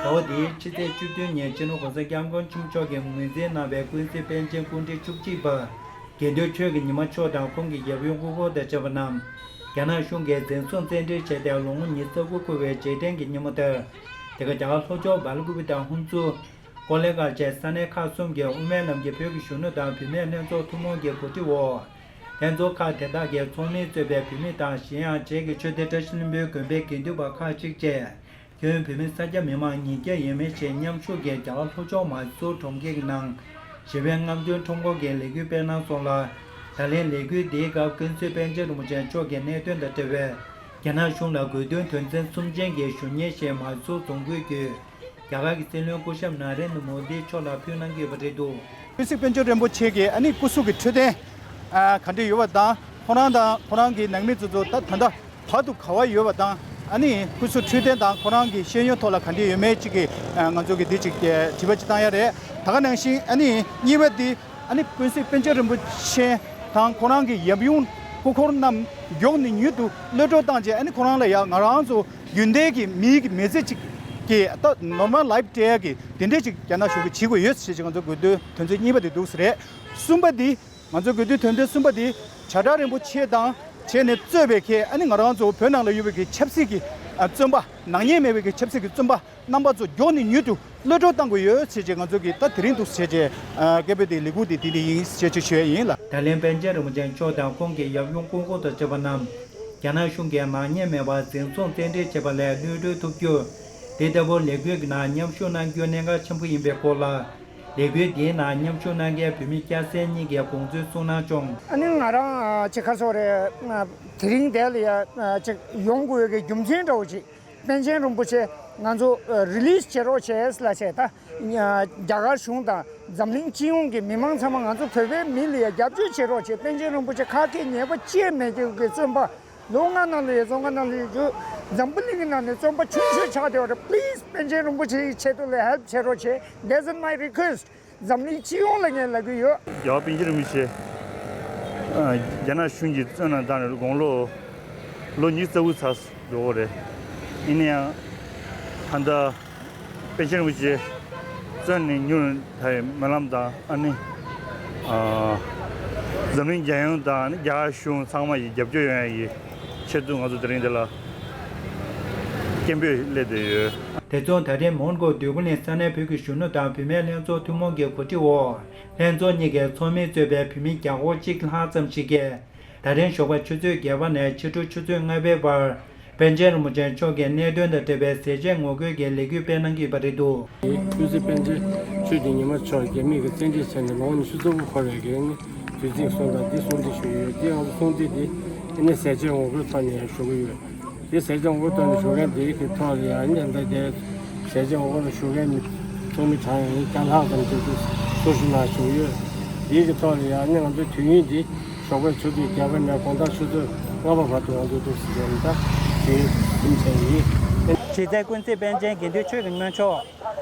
ཟླ་བ་འདིའི་ཕྱི་ཚེས་བཅུ་བདུན་ཉིན་སྤྱི་ནོར་༸གོང་ས་༸སྐྱབས་མགོན་ཆེན་པོ་མཆོག་གིས་ངོས་འཛིན་གནང་བའི་ཀུན་གཟིགས་པཎ་ཆེན་སྐུ་ཕྲེང་བཅུ་གཅིག་པ་དགེ་འདུན་ཆོས་ཀྱི་ཉི་མ་མཆོག་དང་ཁོང་གི་ཡབ་ཡུམ་སྐུ་འཁོར་དང་བཅས་པ་རྣམས་རྒྱ་ནག་གཞུང་གིས་འཛིན་བཟུང་བཙན་ཁྲིད་བྱས་ཏེ་ལོ་ངོ་ཉི་ཤུ་རྩ་དགུ་འཁོར་བའི་རྗེས་དྲན་གྱི་ཉིན་མོ་དེར། དེ་ག་རྒྱ་གར་ལྷོ་ཕྱོགས་སྦེལ་ཀུ་པེ་དང་ཧུན་སུར། ཀོ་ལེ་གྷལ་བཅས་ས་གནས་ཁག་གསུམ་གྱི་དབུ་མའི་ལམ་གྱི་བོད་ཀྱི་གཞོན་ནུ་དང་བུད་མེད་ལྷན་ཚོགས་ཐུན་མོང་གི་གོ་སྒྲིག་འོག་ལྷན་ཚོགས་ཁག་དེ་དག་གི་ཚོགས་མི་གཙོས་པའི་བུད་མེད་དང་གཞན་ཡང་རྗེས་ཀྱི་ཆོས་སྡེ་བཀྲ་ཤིས་ལྷུན་པོའི་དགོན་པའི་དགེ་འདུན་པ་ཁག་ཅིག་བཅས་ཁྱོན་བོད་མི་ས་སྐྱ་མི་མང་ཉིས་བརྒྱ་ཡས་མས་ཤིག་མཉམ་ཞུགས་ཀྱིས་རྒྱ་གར་ལྷོ་ཕྱོགས་མེ་སོར་གྲོང་ཁྱེར་གྱི་ནང་ཞི་བའི་རྔམ་སྟོན་ཁྲོམ་སྐོར་གྱི་ལས་འགུལ་སྤེལ་གནང་སོང་ལ། ད་ལན་ལས་འགུལ་འདིའི་སྐབས་ཀུན་གཟིགས་པཎ་ཆེན་རིན་པོ་ཆེ་མཆོག་གི་གནད་དོན་དང་འབྲེལ་བའི་རྒྱ་ནག་གཞུང་ལ་དགོས་འདུན་དོན་ཚན་གསུམ་ཅན་གྱི་ཞུ་སྙན་ཞིག་མེ་སོར་རྫོང་ཁུལ་གྱི་རྒྱ་གར་གྱི་སྲིད་བློན་སྐུ་ཞབས་ན་རེན་དྲ་མོ་དི་མཆོག་ལ་ཕུལ་གནང་གི་ཡོད་པ་རེད་འདུག་ཀུན་གཟིགས་པཎ་ཆེན་རིན་པོ་ཆེ་གི་ཨ་ནི་སྐུ་གཟུགས་ཀྱི་འཕྲོད་བསྟེན་ཨ་ག་འདྲ་ཡོད་པ་དང་ཁོ་རང་དང་ཁོ་རང་གི་ནང་མི་ཚོ་ཚོ་ད་ད་ལྟ་བར་དུ་ག་པར་ཡོད་པ་དང་ཨ་ནི་སྐུ་གཟུགས་འཕྲོད་བསྟེན་དང་ཁོ་རང་གི་ཤེས་ཡོན་ཐོག་ལ་ག་འདྲ་ཡོད་མེད་ཅིག་གི་ཨ་ང་ཚོ་གི་འདི་ཅིག་དྲི་བ་ཅིག་བཏང་ཡ་རེད། ད་ག་ནང་བཞིན་ཨ་ནི་གཉིས་པ་འདི། ཨ་ནི་ཀུན་གཟིགས་པཎ་ཆེན་རིན་པོ་ཆེ་དང་ཁོ་རང་གི་ཡབ་ཡུམ་སྐུ་འཁོར་རྣམས་མགྱོགས་ནས་མྱུར་དུ་གློད་གྲོལ་བཏང་རྗེས་ཨ་ནི་ཁོ་རང་ལ་ཡང་ང་རང་ཚོ་རྒྱུན་ལྡན་གྱི་མིའི་གི་མི་ཚེ་གཅིག་གི་ད་ནོར་མལ་ལའིབ་སྤྲད་ཡ་གི་དེ་འདྲས་ཅིག་རྒྱ་ནག་གཞུང་གིས་བྱེད་དགོས་ཡོད་ཟེར་ཅིག་ང་ཚོ་དགོས་འདུན་དོན་ཚན་གཉིས་པ་དེ་འདུག་ཟེར་རེད། གསུམ་པ་འདི་ང་ཚོ་དགོས་འདུན་དོན་ཚན་གསུམ་པ་འདི་བྱ་བྲལ་རིན་པོ་ཆེ་དང་བྱས་ནས་གཙོས་པའི་གི་ཨ་ནི་ང་རང་ཚོ་བོད་ནང་ལ་ཡོད་པའི་གི་ཆབ་སྲིད་ཀྱི་ཨ་བཙོན་པ་ནག་ཉེས་མེད་པའི་གི་ཆབ་སྲིད་ཀྱི་བཙོན་པ། རྣམ་པ་ཚོ་མགྱོགས་ནས་མྱུར་དུ་གློད་གྲོལ་གཏང་དགོས་ཡོད་ཟེར་བྱས་ང་ཚོ་གིས་ད་དེ་རིང་འདུག་ཟེར་བྱས་ཨ་སྐད་འབོད་དེ་ལས་འགུལ་དེ་དེ་འདྲ་ཡིན་ཟེར་བྱས་ཞུ་ཡ་ཡིན་ལ། ད་ལན་པཎ་ཆེན་རིན་པོ་ཆེ་མཆོག་དང་ཁོང་གི་ཡབ་ཡུམ་སྐུ་འཁོར་དང་བཅས་པ་རྣམས་རྒྱ་ནག་གཞུང་གིས་ནག་ཉེས་མེད་པར་འཛིན་བཟུང་བཙན་ཁྲིད་བྱས་པ་ལས་གློད་གྲོལ་ཐུབ་རྒྱུ། དེ་ལྟ་བུ་ལས་འགུལ་གྱི་ནང་མཉམ་ཞུགས་གནང་རྒྱུ་གནད་འགག་ཆེན་པོ་ཡིན་པའི་སྐོར་ལ། ལས་འགུལ་འདིའི་ནང་མཉམ་ཞུགས་གནང་མཁན་བོད་མི་སྐྱ་སེར་གཉིས་ཀྱིས་དགོངས་ཚུལ་གསུངས་གནང་བྱུང་། ཨ་ནི་ང་རང་ཨ་ཅིག་ག་ཚོད་རེད། ཨ་དེ་རིང་འདིར་ལ་ཡ་ཨ་ཅིག་ཡོང་དགོས་ཀྱི་རྒྱུ་མཚན་འདྲ་བོ་ཅིག་པཎ་ཆེན་རིན་པོ་ཆེ་ང་ཚོ་ཨ་རི་ལིས་བྱེད་རོགས་བྱས་ལ་བྱས་ད། ཨ་རྒྱ་གར་གཞུང་དང་འཛམ་གླིང་སྤྱི་ཡོངས་ཀྱི་མི་མང་ཚང་མ་ང་ཚོ་བོད་པའི་མི་ལ་ཡ་རྒྱབ་སྐྱོར་བྱེད་རོགས་བྱས། པཎ་ཆེན་རིན་པོ་ཆེ་ཁ་སྐད་ཉན་པ་ཅིག་མེད་རྒྱུ་གི་བཙོན་པ་ལོ་ལྔ་ནང་ལ་ཡ་བཙོན་ཁང་ནང་ལ་ཡོད་རྒྱུ། འཛམ་བུ་གླིང་གི་ནང་ནས་བཙོན་པ་ཆུང་ཤོས་ཆགས་བསྡད་པ་རེད། པི་ལིས་པཎ་ཆེན་རིན་པོ་ཆེ་ཡི་ཆེད་དུ་ལ་ཧེལཔ་བྱེད་རོགས་བྱས། That's my request. འཛམ་གླིང་སྤྱི་ཡོངས་ལ་ངས་ལབ་ཀྱི་ཡོད། རྒྱལ་བ་པཎ་ཆེན་རིན་པོ་ཆེ་ཨ་རྒྱ་ནག་གཞུང་གིས་བཙོན་ནང་བཏང་ནས་དགུང་ལོ་ལོ་ཉི་ཤུ་རྩ་དགུ་ཚར་འགྲོ་གི་རེད། ཡིན་ན་ཡང་ད་ལྟ་པཎ་ཆེན་རིན་པོ་ཆེ་བཙོན་ནས་མྱུར་ད་ཡི་སྨོན་ལམ་དང་ཨ་ནི་ཨ་འཛམ་གླིང་རྒྱལ་ཡོངས་དང་ཨ་ནི་རྒྱ་གར་གཞུང་ཚང་མ་ཡིས་རྒྱབ་སྐྱོར་ཡོང་ཡ་ཡི་ཆེད་དུ་ང་ཚོ་དེ་རིང་འདི་ལ་སྐད་འབོད་སླེབས་བསྡད་ཡོད། དེ་མཚུངས་ད་རེས་མོན་གྷོ་འདོད་རྒུ་གླིང་ས་གནས་བོད་ཀྱི་གཞོན་ནུ་དང་བུད་མེད་ལྷན་ཚོགས་ཐུན་མོང་གི་གོ་སྒྲིག་འོག་ལྷན་ཚོགས་གཉིས་ཀྱི་ཚོགས་མི་གཙོས་པའི་བུད་མེད་བརྒྱ་སྐོར་གཅིག་ལྷག་ཙམ་ཞིག་གིས་ད་རིང་ཞོགས་པ་ཆུ་ཚོད་བརྒྱད་པ་ནས་ཕྱི་དྲོ་ཆུ་ཚོད་ལྔ་པའི་བར་པཎ་ཆེན་རིན་པོ་ཆེ་མཆོག་གི་གནད་དོན་དང་འབྲེལ་བའི་ཟས་བཅད་ངོ་རྒོལ་གྱི་ལས་འགུལ་སྤེལ་གནང་གི་ཡོད་པ་རེད་འདུག་ཀུན་གཟིགས་པཎ་ཆེན་ཆོས་ཀྱི་ཉི་མ་མཆོག་རྒྱ་མི་གིས་བཙན་ཁྲིད་བྱས་ནས་ལོ་ངོ་ཉི་ཤུ་རྩ་དགུ་འཁོར་བའི་རིང་དུས་ཚིགས་སོང་ཙང་འདི་གསུང་བཤད་ཞུས་ཡོད། འདི་ང་ཚོ་གསུང་བཤད་འདི་ཨ་ནི་ཟས་བཅད་ངོ་རྒོལ་ཐོག་ནས་ཞུ་གི་ཡོད། འདི་ཟས་བཅད་ངོ་རྒོལ་ཐོག་ནས་ཞུ་མཁན་འདི་གི་ཐོག་ལ་ཡང་ཨ་ནི་ད་ལྟའི་ཟས་བཅད་ངོ་རྒོལ་ལ་ཞུགས་མཁན་མི་ཚོགས་མི་གྲངས་ཡང་བརྒྱ་ལྷག་ཙམ་ཅིག་ཏུ་སོ་ཞུ་གནང་ཞུ་གི་ཡོད། འདི་གི་ཐོག་ལ་ཡང་ཨ་ནི་ང་ཚོའི་དུས་ཡུན་འདི་ཞོགས་པའི་ཆུ་ཚོད་བརྒྱད་པ་ནས་དགོང་དག་ཆུ་ཚོད་ལྔ་པ་བར་དུ་ང་ཚོ་འདུག་ཟེར་ནས་ད་དུས་ཡུན་ཟིན་ཚར་ཡིན། གཞི་རྩའི་ཀུན་གཟིགས་པཎ་ཆེན་དགེ་འདུན་ཆོས་ཀྱི་ཉི་མ་མཆོག་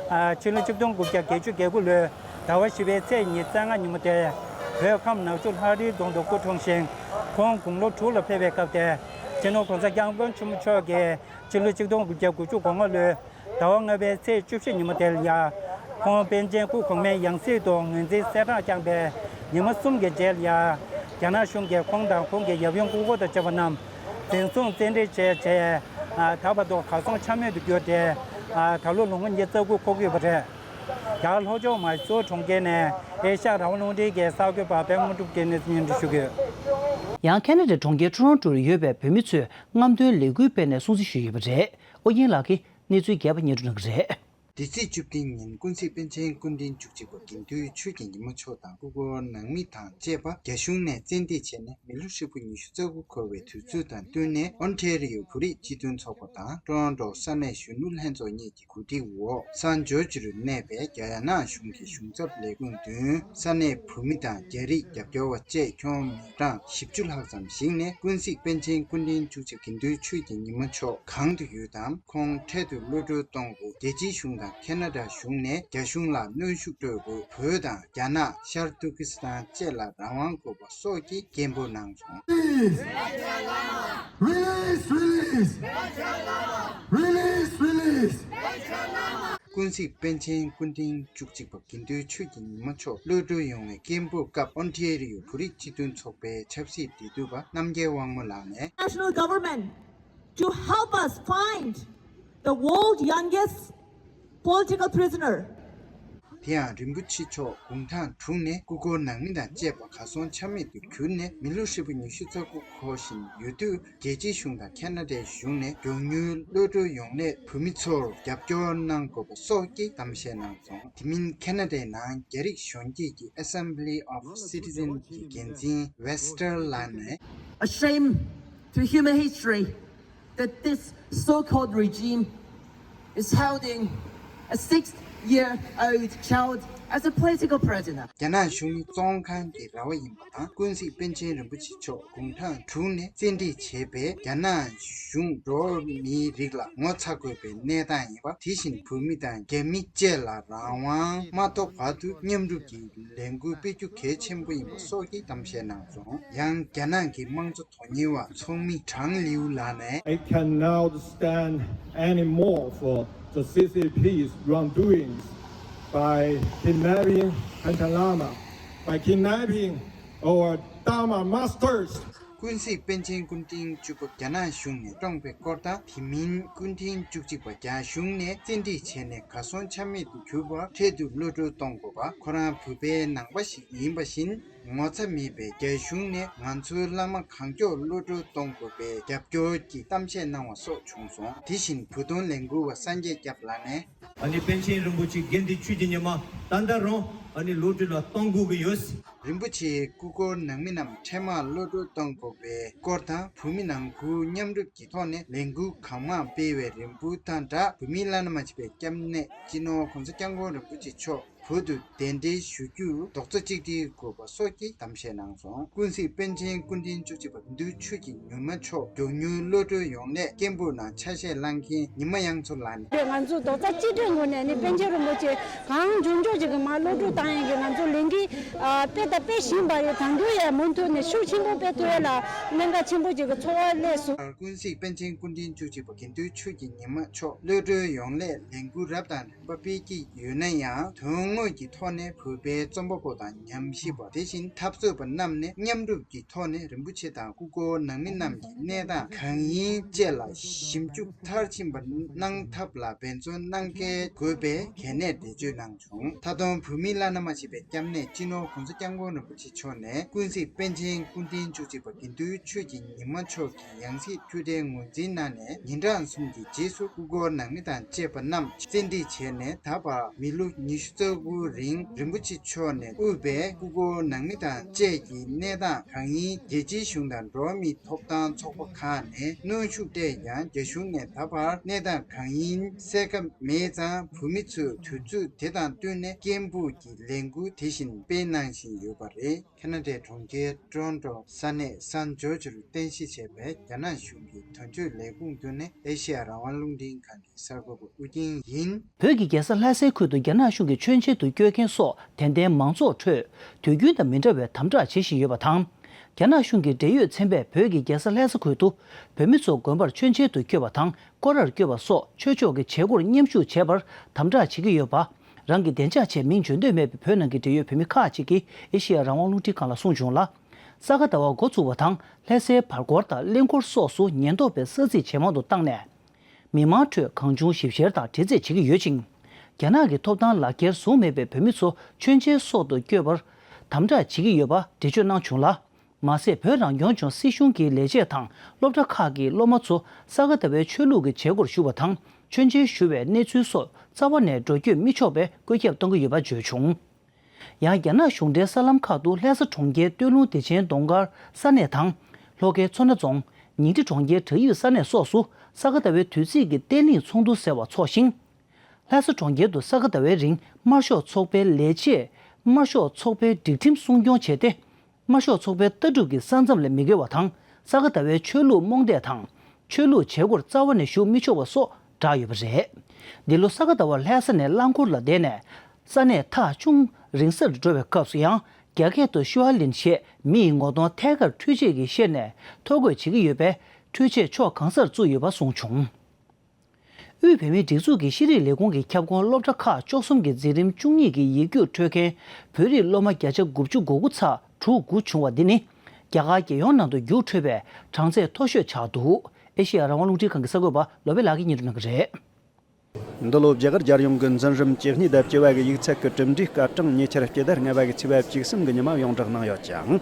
ཕྱི་ལོ་ཆིག་སྟོང་དགུ་བརྒྱ་བརྒྱད་ཅུ་གྱ་དགུ་ལོའི་ཟླ་བ་བཞི་པའི་ཚེས་ཉི་ཤུ་རྩ་ལྔ་ཉིན་མོ་དེར་བོད་ཁམས་ནག་ཆུ་ལྷ་རིའི་རྫོང་དུ་སྐུ་འཁྲུངས་ཤིང་། ཁོང་དགུང་ལོ་དྲུག་ལ་ཕེབས་པའི་སྐབས་དེར་སྤྱི་ནོར་༸གོང་ས་༸སྐྱབས་མགོན་ཆེན་པོ་མཆོག་གིས་ཕྱི་ལོ་ཆིག་སྟོང་དགུ་བརྒྱ་དགུ་བཅུ་གོ་ལྔ་ལོའི་ཟླ་བ་ལྔ་པའི་ཚེས་བཅུ་བཞི་ཉིན་མོ་དེར་ཡང་ཁོང་པཎ་ཆེན་སྐུ་གོང་མའི་ཡང་སྲིད་དུ་ངོས་འཛིན་གསལ་བསྒྲགས་བསྐྱངས་པའི་ཉིན་མོ་གསུམ་གྱི་རྗེས་ལ་ཡང་རྒྱ་ནག་གཞུང་གིས་ཁོང་དང་ཁོང་གི་ཡབ་ཡུམ་སྐུ་འཁོར་དང་བཅས་པ་རྣམས་འཛིན་བཟུང་བཙན་ཁྲིད་བྱས་རྗེས་ད་བར་དུ་གར་སོང་ཆ་མེད་དུ་གྱུར་ཏེ་ད་ལོ་ལོ་ངོ་ཉི་ཤུ་རྩ་དགུ་འཁོར་གྱི་ཡོད་པ་རེད། རྒྱ་གར་ལྷོ་ཕྱོགས་མ་སི་སོར་གྲོང་ཁྱེར་ནས་ཨེ་ཤ་ཡ་རང་དབང་རླུང་འཕྲིན་གྱི་གསར་འགོད་པ་པད་མ་དངོས་གྲུབ་ཀྱིས་གནས་ཚུལ་སྙན་སྒྲོན་ཞུ་གི་ཡོད། ཡང་ཁེ་ན་ཌའི་གྲོང་ཁྱེར་ཊོ་རོན་ཊོ་རུ་ཡོད་པའི་བོད་མི་ཚོས་རྔམ་སྟོན་ལས་འགུལ་སྤེལ་ནས་སྲུང་བརྩི་ཞུས་ཡོད་པ་རེད། ཨོ་རྒྱན་ལགས་ཀྱིས་གནས་ཚུལ་རྒྱས་པ་སྙན་སྒྲོན་གནང་གི་རེད། འདི་ཚེས་བཅུ་བདུན་ཉིན་ཀུན་གཟིགས་པཎ་ཆེན་སྐུ་ཕྲེང་བཅུ་གཅིག་པ་དགེ་འདུན་ཆོས་ཀྱི་ཉི་མ་མཆོག་དང་སྐུ་འཁོར་ནང་མི་དང་བཅས་པ་རྒྱ་གཞུང་ནས་བཙན་ཁྲིད་བྱས་ནས་མི་ལོ་ཧྲིལ་པོ་ཉི་ཤུ་རྩ་དགུ་འཁོར་བའི་དུས་ཚོད་དང་བསྟུན་ནས་ཨོན་ཊེ་རི་ཡོ་བོད་རིགས་སྤྱི་མཐུན་ཚོགས་པ་དང་ཊོ་རོན་ཊོ་ས་གནས་གཞོན་ནུ་ལྷན་ཚོགས་གཉིས་ཀྱི་གོ་སྒྲིག་འོག་སན་ཇོར་ཇི་རུ་གནས་པའི་རྒྱ་ནག་གཞུང་གི་གཞུང་ཚབ་ལས་ཁུངས་མདུན་ས་གནས་བོད་མི་དང་རྒྱ་རིགས་རྒྱབ་སྐྱོར་བ་བཅས་ཁྱོན་མི་གྲངས་བཞི་བཅུ་ལྷག་ཙམ་ཞིག་ནས་ཀུན་གཟིགས་པཎ་ཆེན་སྐུ་ཕྲེང་བཅུ་གཅིག་དགེ་འདུན་ཆོས་ཀྱི་ཉི་མ་མཆོག་གང་དུ་ཡོད་དམ། ཁོང་འཕྲལ་དུ་གློད་བཀྲོལ་གཏོང་དགོས། རྒྱལ་སྤྱིའི་གཞུང་དང་ཁེ་ན་ཌ་གཞུང་ནས་རྒྱ་གཞུང་ལ་གནོན་ཤུགས་སྤྲོད་དགོས། བོད་དང་རྒྱ་ནག་ཤར་ཏུར་ཀི་སི་ཐན་བཅས་ལ་རང་དབང་དགོས་པ་སོགས་ཀྱི་སྐད་འབོད་གནང་སོང་། Release, release, release, release. ཀུན་གཟིགས་པཎ་ཆེན་སྐུ་ཕྲེང་བཅུ་གཅིག་པ་དགེ་འདུན་ཆོས་ཀྱི་ཉི་མ་མཆོག་གློད་བཀྲོལ་ཡོང་བའི་སྐད་འབོད་སྐབས་ཨོན་ཊེ་རི་ཡོ་བོད་རིགས་སྤྱི་མཐུན་ཚོགས་པའི་ཆབ་སྲིད་འབྲེལ་མཐུད་པ་རྣམ་རྒྱལ་དབང་མོ་ལགས་ནས། National government to help us find the world's youngest political prisoner. དེ་ཡང་རིན་པོ་ཆེ་མཆོག་དགུང་གྲངས་དྲུག་ནས་སྐུ་འཁོར་ནང་མི་དང་བཅས་པ་གར་སོང་ཆ་མེད་དུ་གྱུར་ནས་མི་ལོ་ཧྲིལ་པོ་ཉི་ཤུ་རྩ་དགུ་འཁོར་བཞིན་ཡོད་དུས། རྒྱལ་སྤྱིའི་གཞུང་དང་ཁེ་ན་ཌའི་གཞུང་ནས་མགྱོགས་མྱུར་གློད་བཀྲོལ་ཡོང་སླད་བོད་མི་ཚོར་རྒྱབ་སྐྱོར་གནང་དགོས་པ་སོགས་ཀྱི་གཏམ་བཤད་གནང་སོང་། དེ་མིན་ཁེ་ན་ཌའི་ནང་རྒྱ་རིགས་གཞོན་སྐྱེས་ཀྱི་Assembly of Citizens གྱི་འགན་འཛིན་Wester ལགས་ནས། A shame to human history that this so-called regime is holding a six-year-old child as a political prisoner. རྒྱ་ནག་གཞུང་ནི་བཙོན་ཁང་གི་ར་བ་ཡིན་པ་དང་། ཀུན་གཟིགས་པཎ་ཆེན་རིན་པོ་ཆེ་མཆོག་དགུང་གྲངས་དྲུག་ནས་བཙན་ཁྲིད་བྱས་པའི་རྒྱ་ནག་གཞུང་འགྲོ་བ་མིའི་རིགས་ལ་ངོ་ཚ་དགོས་པའི་གནས་སྟངས་ཡིན་པ། དེ་བཞིན་བོད་མི་དང་རྒྱ་མི་བཅས་ལ་རང་དབང་མ་ཐོབ་བར་དུ་མཉམ་རུབ་ཀྱི་ལས་འགུལ་སྤེལ་རྒྱུ་གལ་ཆེན་པོ་ཡིན་པ་སོགས་ཀྱི་གཏམ་བཤད་གནང་སོང་། ཡང་རྒྱ་ནག་གི་དམངས་གཙོ་དོན་གཉེར་བ་ཚོགས་མི་ཀྲང་ལིའུ་ལགས་ནས། It can now stand anymore for the C C P's wrongdoings by kidnapping Panchen Lama, by kidnapping our Dharma masters. ཀུན་གཟིགས་པཎ་ཆེན་སྐུ་ཕྲེང་བཅུ་པ་རྒྱ་ནག་གཞུང་ནས་བཀྲོངས་པའི་སྐོར་དང་། དེ་མིན་སྐུ་ཕྲེང་བཅུ་གཅིག་པ་རྒྱ་གཞུང་ནས་བཙན་ཁྲིད་བྱས་ནས་གར་སོང་ཆ་མེད་དུ་གྱུར་པར་འཕྲལ་དུ་གློད་བཀྲོལ་གཏོང་དགོས་པ། ཁོ་རང་བོད་པའི་ནང་པ་ཞིག་ཡིན་པ་བཞིན། ངོ་ཚ་མེད་པའི་རྒྱ་གཞུང་ནས་ང་ཚོའི་བླ་མ་གང་མགྱོགས་གློད་བཀྲོལ་གཏོང་དགོས་པའི་རྒྱབ་སྐྱོར་གྱི་གཏམ་བཤད་གནང་བ་སོགས་བྱུང་སོང་། དེ་བཞིན་བོད་དོན་ལས་འགུལ་བ་སངས་རྒྱས་སྐྱབས་ལགས་ནས། ཨ་ནི་པཎ་ཆེན་རིན་པོ་ཆེ་དགེ་འདུན་ཆོས་ཀྱི་ཉི་མ་ད་ལྟ་རང་ཨ་ནི་གློད་བཀྲོལ་ལ་གཏོང་དགོས་ཀྱི་ཡོད། རིན་པོ་ཆེའི་སྐུ་འཁོར་ནང་མི་རྣམས་འཕྲལ་མར་གློད་བཀྲོལ་གཏོང་དགོས་པའི་སྐོར་དང་། བོད་མི་ནང་ཁུལ་མཉམ་རུབ་ཀྱི་ཐོག་ནས་ལས་འགུལ་གང་མང་སྤེལ་བའི་རིམ་སྤུལ་དང་སྦྲགས། བོད་མིའི་བླ་ན་མ་མཆིས་པའི་སྐྱབས་གནས་སྤྱི་ནོར་༸གོང་ས་༸སྐྱབས་མགོན་རིན་པོ་ཆེ་མཆོག་བོད་དུ་གདན་འདྲེན་ཞུ་རྒྱུར་རྡོག་རྩ་གཅིག་སྒྲིལ་དགོས་པ་སོགས་ཀྱི་གཏམ་བཤད་གནང་སོང་། ཀུན་གཟིགས་པཎ་ཆེན་སྐུ་ཕྲེང་བཅུ་གཅིག་པ་དགེ་འདུན་ཆོས་ཀྱི་ཉི་མ་མཆོག་མགྱོགས་མྱུར་གློད་བཀྲོལ་ཡོང་སླད་སྐད་འབོད་ནང་ཆ་ཤས་བླངས་མཁན་ཉི་མ་དབྱངས་མཚོ་ལགས་ནས། ང་ཚོ་རྡོག་རྩ་གཅིག་སྒྲིལ་ངོས་ནས་ནི་པཎ་ཆེན་རིན་པོ་ཆེ་གང་མགྱོགས་མགྱོགས་ཅིག་གི་མར་གློད་བཀྲོལ་བཏང་ཡག་གི་ང་ཚོ་ལས་འགུལ་ཨ་སྤེལ་དང་སྤེལ་བཞིན་པ་རེད། ད་དུང་ཡང་མུ་མཐུད་ནས་ཤུགས་ཆེན་པོ་སྤེལ་ཐུབ་ཡག་ལ་གནད་འགག་ཆེན་པོ་ཅིག་གི་ཚོར་བ་སླེབས་སོང་། ཀུན་གཟིགས་པཎ་ཆེན་སྐུ་ཕྲེང་བཅུ་གཅིག་པ་དགེ་འདུན་ཆོས་ཀྱི་ཉི་མ་མཆོག་གློད་བཀྲོལ་ཡོང་སླད་ལས་འགུལ་རབ་དང་རིམ་པ་སྤེལ་གྱི་ཡོད་ན་ཡང་། དོན་དངོས་ཀྱི་ཐོག་ནས་བོད་པའི་རྩོམ་པ་པོ་དང་ཉམས་ཞིབ་པ། དེ་བཞིན་འཐབ་རྩོད་པ་རྣམས་ནས་མཉམ་རུབ་ཀྱི་ཐོག་ནས་རིན་པོ་ཆེ་དང་སྐུ་འཁོར་ནང་མི་རྣམས་ཀྱི་གནས་སྟངས་གང་ཡིན་བཅས་ལ་ཞིབ་འཇུག་མཐར་ཕྱིན་པ་གནང་ཐབས་ལ་འབད་བརྩོན་གནང་གལ་དགོས་པའི་གལ་གནད་འགྲེལ་བརྗོད་གནང་བྱུང་། མཐའ་དོན་བོད་མིའི་བླ་ན་མ་མཆིས་པའི་སྐྱབས་གནས་སྤྱི་ནོར་༸གོང་ས་༸སྐྱབས་མགོན་རིན་པོ་ཆེ་མཆོག་ནས་ཀུན་གཟིགས་པཎ་ཆེན་སྐུ་ཕྲེང་བཅུ་གཅིག་པ་དགེ་འདུན་ཆོས་ཀྱི་ཉི་མ་མཆོག་གི་ཡང་སྲིད་ཐུགས་གྲལ་ངོས་འཛིན་གནང་ནས་ཉིན་གྲངས་གསུམ་གྱི་རྗེས་སུ་སྐུ་འཁོར་ནང་མི་དང་བཅས་པ་རྣམས་བཙན་ཁྲིད་བྱས་ནས་ད་བར་མི་ལོ་ཉི་ཤུ་རྩ་དགུ་རིང་རིན་པོ་ཆེ་མཆོག་ནས་དབུས་པའི་སྐུ་འཁོར་ནང་མི་དང་བཅས་ཀྱི་གནས་སྟངས་གང་ཡིན་རྒྱལ་སྤྱིའི་གཞུང་དང་འགྲོ་བ་མིའི་ཐོབ་ཐང་ཚོགས་པ་ཁག་ནས་གནོན་ཤུགས་སྤྲད་ཀྱང་རྒྱ་གཞུང་ནས་ད་བར་གནས་སྟངས་གང་ཡིན་གསལ་ཁ་མེད་ཙང་། བོད་མི་ཚོས་དུས་ཚོད་དེ་དང་བསྟུན་ནས་སྐད་འབོད་ཀྱི་ལས་འགུལ་དེ་བཞིན་སྤེལ་གནང་བཞིན་ཡོད་པ་རེད། ཁེ་ན་ཌའི་གྲོང་ཁྱེར་ཊོ་རོན་ཊོ་ས་གནས་སན་ཇོར་ཇི་རུ་རྟེན་གཞི་བྱས་པའི་རྒྱ་ནག་གཞུང་གི་དོན་གཅོད་ལས་ཁུངས་མདུན་ནས་ཨེ་ཤེ་ཡ་རང་དབང་རླུང་འཕྲིན་ཁང་གི་གསར་འགོད་པ་ཨུ་རྒྱན་ཡིན། བོད་ཀྱི་རྒྱལ་ས་ལྷ་སའི་ཁུལ་དུ་རྒྱ་ནག་གཞུང་གིས་མཆོད་མཇལ་དུ་བསྐྱོད་མཁན་སོགས་དད་ལྡན་མང་ཚོགས་ཁྲོད་དུས་རྒྱུན་དང་མི་འདྲ་བའི་དམ་དྲག་བྱེད་བཞིན་ཡོད་པ་དང་། རྒྱ་ནག་གཞུང་གི་འབྲེལ་ཡོད་ཚན་པས་བོད་ཀྱི་རྒྱལ་ས་ལྷ་ས་ཁུལ་དུ་བོད་མི་ཚོ་དགོན་པར་མཆོད་མཇལ་དུ་བསྐྱོད་པ་དང་། སྐོར་རར་བསྐྱོད་པ་སོགས་ཆོས་ཕྱོགས་ཀྱི་བྱེད་སྒོར་མཉམ་ཞུགས་བྱེད་པར་དམ་དྲག་བྱེད་ཀྱི་ཡོད་པ། རང་གི་བདེ་འཇགས་ཆེད་མིང་བརྗོད་འདོད་མེད་པའི་བོད་ནང་གི་འབྲེལ་ཡོད་བོད་མི་ཁག་ཅིག་གིས་ཨེ་ཤེ་ཡ་རང་དབང་རླུང་འཕྲིན་ཁང་ལ་གསུངས་བྱུང་ལ། ས་ག་ཟླ་བ་འགོ་ཚུགས་པ་དང་ལྷ་སའི་བར་སྐོར་དང་གླིང་སྐོར་སོགས་སུ་ཉེན་རྟོག་པས་ས་རྩིས་ཇེ་མང་དུ་བཏང་ནས། མི་མང་ཁྲོད་གང་བྱུང་ཞིབ་བཤེར་དང་དྲི་རྩད་བྱེད་ཀྱི་ཡོད་ཅིང་། རྒྱ་ནག་གི་ཐོབ་ཐང་ལག་འཁྱེར་བཟུང་མེད་པའི་བོད་མི་ཚོ་མཆོད་མཇལ་སོགས་སུ་བསྐྱོད་པར་དམ་དྲག་བྱེད་ཀྱི་ཡོད་པ་འགྲེལ་བརྗོད་གནང་བྱུང་ལ། མ་ཟད། བོད་རང་སྐྱོང་ལྗོངས་སྲིད་གཞུང་གི་ལས་བྱེད་དང་སློབ་གྲྭ་ཁག་གི་སློབ་མ་ཚོ་ས་ག་ཟླ་བའི་ཆོས་ལུགས་ཀྱི་བྱེད་སྒོར་ཞུགས་པ་དང་མཆོད་མཇལ་ཞུ་བའི་གནས་ཚུལ་སོགས་རྩ་བ་ནས་འགྲོ་སྐྱོད་མི་ཆོག་པའི་བཀོད་ཁྱབ་གཏོང་གི་ཡོད་པ་བརྗོད་བྱུང་། ཡང་རྒྱ་ནག་གཞུང་འབྲེལ་གསར་ལམ་ཁག་ཏུ་ལྷ་ས་གྲོང་ཁྱེར་སྟོད་ལུང་བདེ་ཆེན་གདོང་དཀར་ས་གནས་དང་། ལྷོ་ཁའི་མཚོ་སྣ་རྫོང་། ཉིང་ཁྲི་གྲོང་ཁྱེར་བྲག་ཡིབ་ས་གནས་སོགས་སུ་ས་ག་ཟླ་བའི་དུས་ཚིགས་ཀྱི་བརྟན་ལྷིང་ཚོགས་འདུ་ཟེར་བ་འཚོགས་ཤིང་། ལྷ་ས་གྲོང་ཁྱེར་དུ་ས་ག་ཟླ་བའི་རིང་དམར་ཤོག་ཚོགས་པའི་ལས་བྱེད། དམར་ཤོག་ཚོགས་པའི་སྒྲིག་ཁྲིམས་སྲུང་སྐྱོང་བྱས་ཏེ། དམར་ཤོག་ཚོགས་པའི་ལྟ་གྲུབ་ཀྱི་ས་མཚམས་ལས་མི་བརྒལ་བ་དང་ས་ག་ཟླ་བའི་ཆོས་ལུགས་རྨོངས་དད་དང་ཆོས་ལུགས་བྱེད་སྒོར་རྩ་བ་ནས་ཞུགས་མི་ཆོག་པ་སོགས་བསྒྲགས་ཡོད་པ་རེད། འདི་ལོ་ས་ག་ཟླ་བ་ལྷ་ས་ནས་རླངས་འཁོར་ལ་བསྡད་ནས་ས་གནས་ཐག་ཅུང་རིང་སར་འགྲོ་བའི་སྐབས་སུ་ཡང་རྒྱ་སྐད་དུ་ཤུའ་ལིན་ཞེས་མི་ཡི་ངོ་གདོང་ཐད་ཀར་འཕྲུལ་ཆས་ཀྱིས་བཤེར་ནས་ཐོ་འགོད་བྱེད་ཀྱི་ཡོད་པས་འཕྲུལ་ཆས་ཕྱོགས་གང་སར་བཙུགས་ཡོད་པ་གསུངས་བྱུང་། དབུས་བོད་མིའི་སྒྲིག་འཛུགས་ཀྱི་ཤེས་རིག་ལས་ཁུངས་ཀྱི་ཁྱབ་ཁོངས་སློབ་གྲྭ་ཁག་བཅུ་གསུམ་གྱི་འཛིན་རིམ་བཅུ་གཉིས་ཀྱི་ཡིག་རྒྱུགས་འཕྲོད་མཁན་བོད་རིགས་སློབ་མ་བརྒྱ་ཆ་དགུ་བཅུ་གོ་དགུ་ཚེག་དྲུག་དགུ་བྱུང་བ་འདི་ནི་རྒྱ་གར་རྒྱལ་ཡོངས་ནང་དུ་རྒྱུགས་འཕྲོད་པའི་གྲངས་ཚད་མཐོ་ཤོས་ཆགས་འདུག་ཨེ་ཤེ་ཡ་རང་དབང་རླུང་འཕྲིན་ཁང་གི་གསར་འགོད་པ་བློ་བྷེ་ལགས་ཀྱིས་སྙན་སྒྲོན་གནང་གི་རེད། འདི་ལོ་རྒྱ་གར་རྒྱལ་ཡོངས་ཀྱི་འཛིན་རིམ་བཅུ་གཉིས་དང་བཅུ་པ་གི་ཡིག་ཚད་ཀྱི་གྲུབ་འབྲས་སྐར་གྲངས་ཉེ་ཆར་སྤྱི་ཟླ་ལྔ་པ་གི་ཚེས་པ་བཅུ་གསུམ་གྱི་ཉི་མ་ཡོངས་བསྒྲགས་གནང་ཡོད་ཅིང་།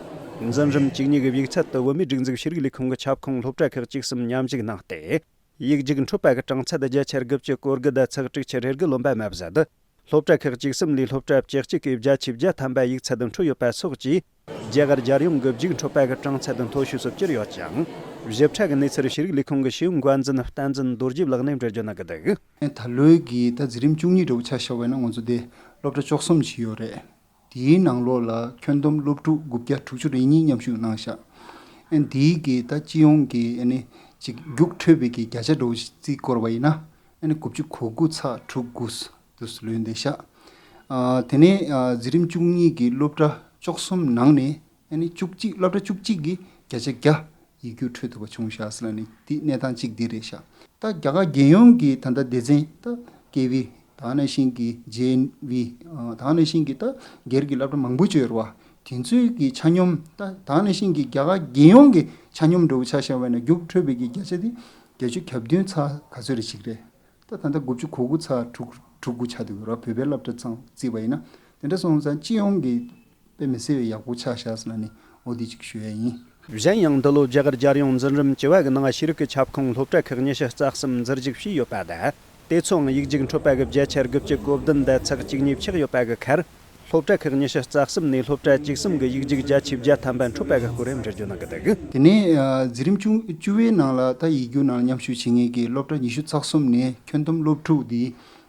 འཛིན་རིམ་བཅུ་གཉིས་ཀྱི་ཡིག་ཚད་དུ་བོད་མིའི་སྒྲིག་འཛུགས་ཤེས་རིག་ལས་ཁུངས་ཀྱི་ཁྱབ་ཁོངས་སློབ་གྲྭ་ཁག་བཅུ་གསུམ་མཉམ་ཞུགས་གནང་སྟེ། ཡིག་རྒྱུགས་འཕྲོད་པ་གི་གྲངས་ཚད་བརྒྱ་ཆ་དགུ་བཅུ་གོ་དགུ་དང་ཚེག་དྲུག་ཅུ་རེ་དགུ་ལོན་པ་མ་ཟད། སློབ་གྲྭ་ཁག་བཅུ་གསུམ་ལས་སློབ་གྲྭ་བཅུ་གཅིག་གིས་བརྒྱ་ཆ་བརྒྱ་ཐམ་པ་ཡིག་ཚད་འཕྲོད་ཡོད་པ་སོགས་ཀྱིས། རྒྱ་གར་རྒྱལ་ཡོངས་ཀྱི་རྒྱུགས་འཕྲོད་པ་གི་གྲངས་ཚད་མཐོ་ཤོས་སུ་གྱུར་ཡོད་ཅིང་། ཞིབ་ཕྲ་གི་གནས་ཚུལ་ཤེས་རིག་ལས་ཁུངས་ཀྱི་ཤེས་ཡོན་འགན་འཛིན་བསྟན་འཛིན་རྡོ་རྗེ་ལགས་ནས་འགྲེལ་བརྗོད་གནང་གི་འདུག་ད་ལོའི་གི་ད་འཛིན་རིམ་བཅུ་གཉིས་འདྲ་བོ་ཆ་བཞག་པ་ཡིན་ན་ང་ཚོ་དེ་སློབ་གྲྭ་བཅུ་གསུམ་ཞིག་ཡོད་རེད། དེའི་ནང་ལོགས་ལ་ཁྱོན་བསྡོམས་སློབ་ཕྲུག་དགུ་བརྒྱ་དྲུག་ཅུ་རེ་གཉིས་མཉམ་ཞུགས་གནང་ཤག་ཨན་དེའི་གི་ད་སྤྱི་ཡོངས་ཀྱི་ཨ་ནི་ཅིག་རྒྱུགས་འཕྲོད་པའི་གི་བརྒྱ་ཆ་འདྲ་བོ་ཞིག་རྩིས་བསྐོར་བ་ཡིན་ན་ཨ་ནི་དགུ་བཅུ་གོ་དགུ་ཚེག་དྲུག་དགུ་དུ་ལོན་བསྡད་ཤག་ཨ་དེ་ནས་ཨ་འཛིན་རིམ་བཅུ་གཉིས་ཀྱི་སློབ་གྲྭ་བཅུ་གསུམ་ནང་ནས་ཨ་ནི་བཅུ་གཅིག་སློབ་གྲྭ་བཅུ་གཅིག་གིས་བརྒྱ་ཆ་བརྒྱ་ཡིག་རྒྱུགས་འཕྲོད་ཐུབ་པ་བྱུང་ཤག་ཟེར་ལ་ནི་དེ་གནས་སྟངས་གཅིག་འདི་རེད་ཤག་ད་རྒྱ་གར་རྒྱལ་ཡོངས་ཀྱི་ད་ལྟ་སྡེ་ཚན་ད་ཀེ་བི་ད་ག་ནང་བཞིན་གྱི་ཇེ་ཨེན་ཝི་ད་ག་ནང་བཞིན་གྱི་ད་སྒེར་གྱི་སློབ་གྲྭ་མང་པོ་ཅིག་ཡོད་རེད་བ། དེ་ཚོའི་གི་ཆ་སྙོམས་ད་ད་ག་ནང་བཞིན་གྱི་རྒྱ་གར་རྒྱལ་ཡོངས་ཀྱི་ཆ་སྙོམས་འདྲ་བོ་ཆ་བཞག་པ་ཡིན་ན་རྒྱུགས་འཕྲོད་པའི་གི་བརྒྱ་ཆ་དེ་བརྒྱད་ཅུ་གྱ་བདུན་ཚེག་ག་ཚོད་རེ་ཞིག་རེད། ད་ད་ལྟ་དགུ་བཅུ་གོ་དགུ་ཚེག་དྲུག་དྲུག་དགུ་ཆགས་བསྡད་ཡོད་རེད། བོད་པའི་སློབ་གྲྭ་ཚང་བརྩིས་པ་ཡིན་ན་དེ་འདྲ་སོང་ཙང་སྤྱི་ཡོངས་ཀྱི་དཔེ་མི་སྲིད་པའི་ཡག་པོ་ཆགས་ཤག་ཟེར་ལ་ནི་འོ་དེ་གཅིག་ཞུ་ཡ་ཡིན། གཞན་ཡང་འདི་ལོ་རྒྱ་གར་རྒྱལ་ཡོངས་འཛིན་རིམ་བཅུ་པ་གི་ནང་ཤེས་རིག་གི་ཁྱབ་ཁོངས་སློབ་གྲྭ་ཁག་ཉི་ཤུ་རྩ་གསུམ་འཛུལ་ཞུགས་བྱས་ཡོད་པ་དང་། དེ་ཚོའང་ཡིག་རྒྱུགས་འཕྲོད་པ་གི་བརྒྱ་ཆ་དགུ་བཅུ་གོ་བདུན་དང་ཚེག་གཅིག་གཉིས་ཆགས་ཡོད་པ་གི་ཁར། སློབ་གྲྭ་ཁག་ཉི་ཤུ་རྩ་གསུམ་ནས་སློབ་གྲྭ་བཅུ་གསུམ་གི་ཡིག་རྒྱུགས་བརྒྱ་ཆ་བརྒྱ་ཐམ་པ་འཕྲོད་པ་གི་སྐོར་འགྲེལ་བརྗོད་གནང་གི་འདུག་དེ་ནས་ཨ་འཛིན་རིམ་བཅུ་བཅུ་པའི་ནང་ལ་ད་ཡིག་རྒྱུགས་ནང་མཉམ་ཞུགས་བྱེད་མཁན་གྱི་སློབ་གྲྭ་ཉི་ཤུ་རྩ་གསུམ་ནས་ཁྱོན་བསྡོམས་སློབ་ཕྲུག་དེ་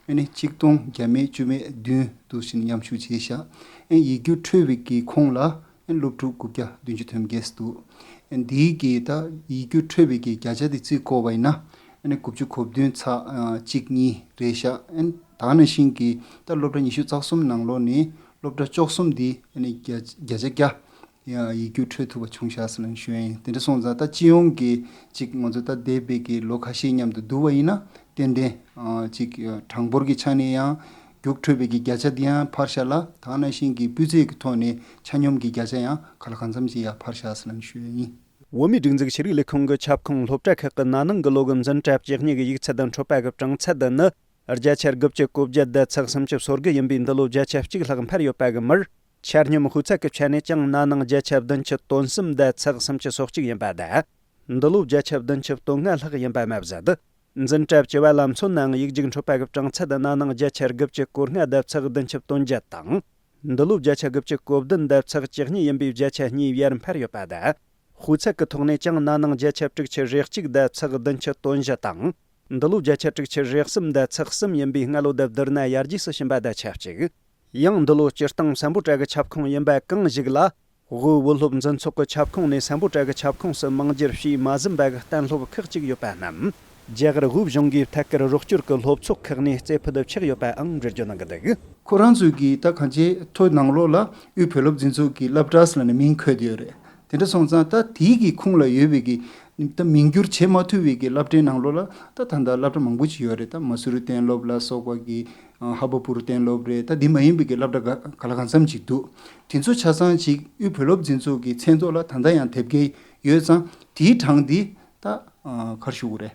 ཨ་ནི་ཆིག་སྟོང་བརྒྱ་མེད་བཅུ་མེད་བདུན་དུ་ཕྱིན་མཉམ་ཞུགས་བྱས་ཤག་ཨ་ཡིག་རྒྱུགས་འཕྲོད་པའི་གི་ཁོངས་ལ་ཨ་སློབ་ཕྲུག་དགུ་བརྒྱ་བདུན་ཅུ་དོན་བརྒྱད་འདུག་ཨ་འདིའི་གི་ད་ཡིག་རྒྱུགས་འཕྲོད་པའི་གི་བརྒྱ་ཆ་དེ་རྩིས་བསྐོར་བ་ཡིན་ན་ཨ་ནི་དགུ་བཅུ་གོ་བདུན་ཚེག་གཅིག་གཉིས་རེད་ཤག་ཨ་ད་ག་ནང་བཞིན་གི་ད་སློབ་གྲྭ་ཉི་ཤུ་རྩ་གསུམ་ནང་ལོགས་ནས་སློབ་གྲྭ་བཅུ་གསུམ་འདི་ཨ་ནི་བརྒྱ་བརྒྱ་ཆ་བརྒྱ། ཡང་ཡིག་རྒྱུགས་འཕྲོད་ཐུབ་པ་བྱུང་ཤག་ཟེར་ནས་ཞུ་ཡ་ཡིན། དེ་འདྲ་སོང་ཙང་ད་སྤྱི་ཡོངས་ཀྱི་ཅིག་ང་ཚོ་ད་འདས་པའི་གི་ལོ་ཁ་ཤས་མཉམ་དུ་བསྡུར་བ་ཡིན་ན་ཏན་ཏན་ཨ་ཅིག་གྲངས་འབོར་གྱི་ཆ་ནས་ཡང་རྒྱུགས་འཕྲོད་པའི་གི་བརྒྱ་ཆ་འདི་ཡང་འཕར་ཤག་ལ་ད་ག་ནང་བཞིན་གྱི་སྤུས་ཚད་ཀྱི་ཐོག་ནས་ཆ་སྙོམས་ཀྱི་བརྒྱ་ཆ་ཡང་ག་ལ་གང་འཚམ་ཅིག་ཡར་འཕར་ཤག་ཟེར་ནས་ཞུ་ཡ་ཡིན། བོད་མིའི་སྒྲིག་འཛུགས་ཤེས་རིག་ལས་ཁུངས་ཀྱི་ཁྱབ་ཁོངས་སློབ་གྲྭ་ཁག་གི་ན་ནིང་གི་ལོ་གི་འཛིན་གྲྭ་བཅུ་གཉིས་ཀྱི་ཡིག་ཚད་དང་འཕྲོད་པ་གི་གྲངས་ཚད་འདི་ནི་བརྒྱ་ཆ་དགུ་བཅུ་གོ་བརྒྱད་དང་ཚེག་སུམ་ཅུ་སོ་དགུ་ཡིན་པས་འདི་ལོ་བརྒྱ་ཆ་གཅིག་ལྷག་འཕར་ཡོད་པ་གི་མར། ཆ་སྙོམས་དཔེ་ཚད་ཀྱི་ཆ་ནས་ཀྱང་ན་ནིང་བརྒྱ་ཆ་བདུན་ཅུ་དོན་གསུམ་དང་ཚེག་སུམ་ཅུ་སོ་གཅིག་ཡིན་པ་དང་། འདི་ལོ་བརྒྱ་ཆ་བདུན་ཅུ་དོན་ལྔ་ལྷག་ཡིན་པ་མ་ཟད། འཛིན་གྲྭ་བཅུ་པ་ལ་མཚོན་ནའང་ཡིག་རྒྱུགས་འཕྲོད་པ་གི་གྲངས་ཚད་ན་ནིང་བརྒྱ་ཆ་དགུ་བཅུ་གོ་ལྔ་དང་ཚེག་བདུན་ཅུ་དོན་བརྒྱད་དང་། འདི་ལོ་བརྒྱ་ཆ་དགུ་བཅུ་གོ་བདུན་དང་ཚེག་བཅུ་གཉིས་ཡིན་པས་བརྒྱ་ཆ་གཉིས་ཡར་འཕར་ཡོད་པ་དང་། དཔེ་ཚད་ཀྱི་ཐོག་ནས་ཀྱང་ན་ནིང་བརྒྱ་ཆ་དྲུག་ཅུ་རེ་གཅིག་དང་ཚེག་བདུན་ཅུ་དོན་བཞི་དང་། འདི་ལོ་བརྒྱ་ཆ་དྲུག་ཅུ་རེ་གསུམ་དང་ཚེག་གསུམ་ཡིན་པས་སྔ་ལོ་དང་བསྡུར་ན་ཡར་རྒྱས་སུ་ཕྱིན་པ་དང་ཆབས་ཅིག་ཡང་འདི་ལོ་སྤྱིར་བཏང་སམ་བྷོ་ཊ་གི་ཁྱབ་ཁོངས་ཡིན་པ་གང་ཞིག་ལ། དབུས་བོད་སློབ་འཛིན་ཚོགས་ཀྱི་ཁྱབ་ཁོངས་ནས་སམ་བྷོ་ཊ་གི་ཁྱབ་ཁོངས་སུ་མིང་བསྒྱུར་བྱས་མ་ཟིན་པ་གི་གཏན་སློབ་ཁག་ཅིག་ཡོད་པ་རྣམས། རྒྱ་གར་དབུས་གཞུང་གིས་ཐད་ཀར་རོགས་སྐྱོར་གྱི་སློབ་ཚོགས་ཁག་ནས་རྩེ་ཕུད་ཆགས་ཡོད་པའང་འགྲེལ་བརྗོད་གནང་གི་འདུག་ཁོ་རང་ཚོས་ཀྱིས་ད་གང་ཅིའི་ཐོ་ནང་ལོགས་ལ་དབུས་བོད་སློབ་འཛིན་ཚོགས་ཀྱི་སློབ་གྲྭ་ཟེར་ནས་མིང་འཁོད་དེ་ཡོད་རེད། དེ་འདྲ་སོང་ཙང་ད་དེའི་གི་ཁུངས་ལ་ཡོད་པའི་གི་ད་མིང་བསྒྱུར་བྱེད་མ་ཐུབ་པའི་གི་སློབ་གྲྭའི་ནང་ལོགས་ལ་ད་ད་ལྟ་སློབ་གྲྭ་མང་པོ་ཅིག་ཡོད་རེད། ད་མ་སུ་རི་གཏན་སློབ་ལ་སོགས་པ་གི་ཧ་བ་པུར་གཏན་སློབ་རེད། ད་འདི་མ་ཡིན་པའི་གི་སློབ་གྲྭ་ག་ག་ལ་གང་འཚམ་ཅིག་འདུག་དེ་ཚོ་ཆ་ཚང་ཅིག་དབུས་བོད་སློབ་འཛིན་ཚོགས་ཀྱི་མཚན་ཐོག་ལ་ད་ལྟ་ཡང་དེབ་སྐྱེལ་ཡོད་ཙང་དེའི་གྲངས་འདི་ད་ག་རེ་ཞུ་དགོས་རེད།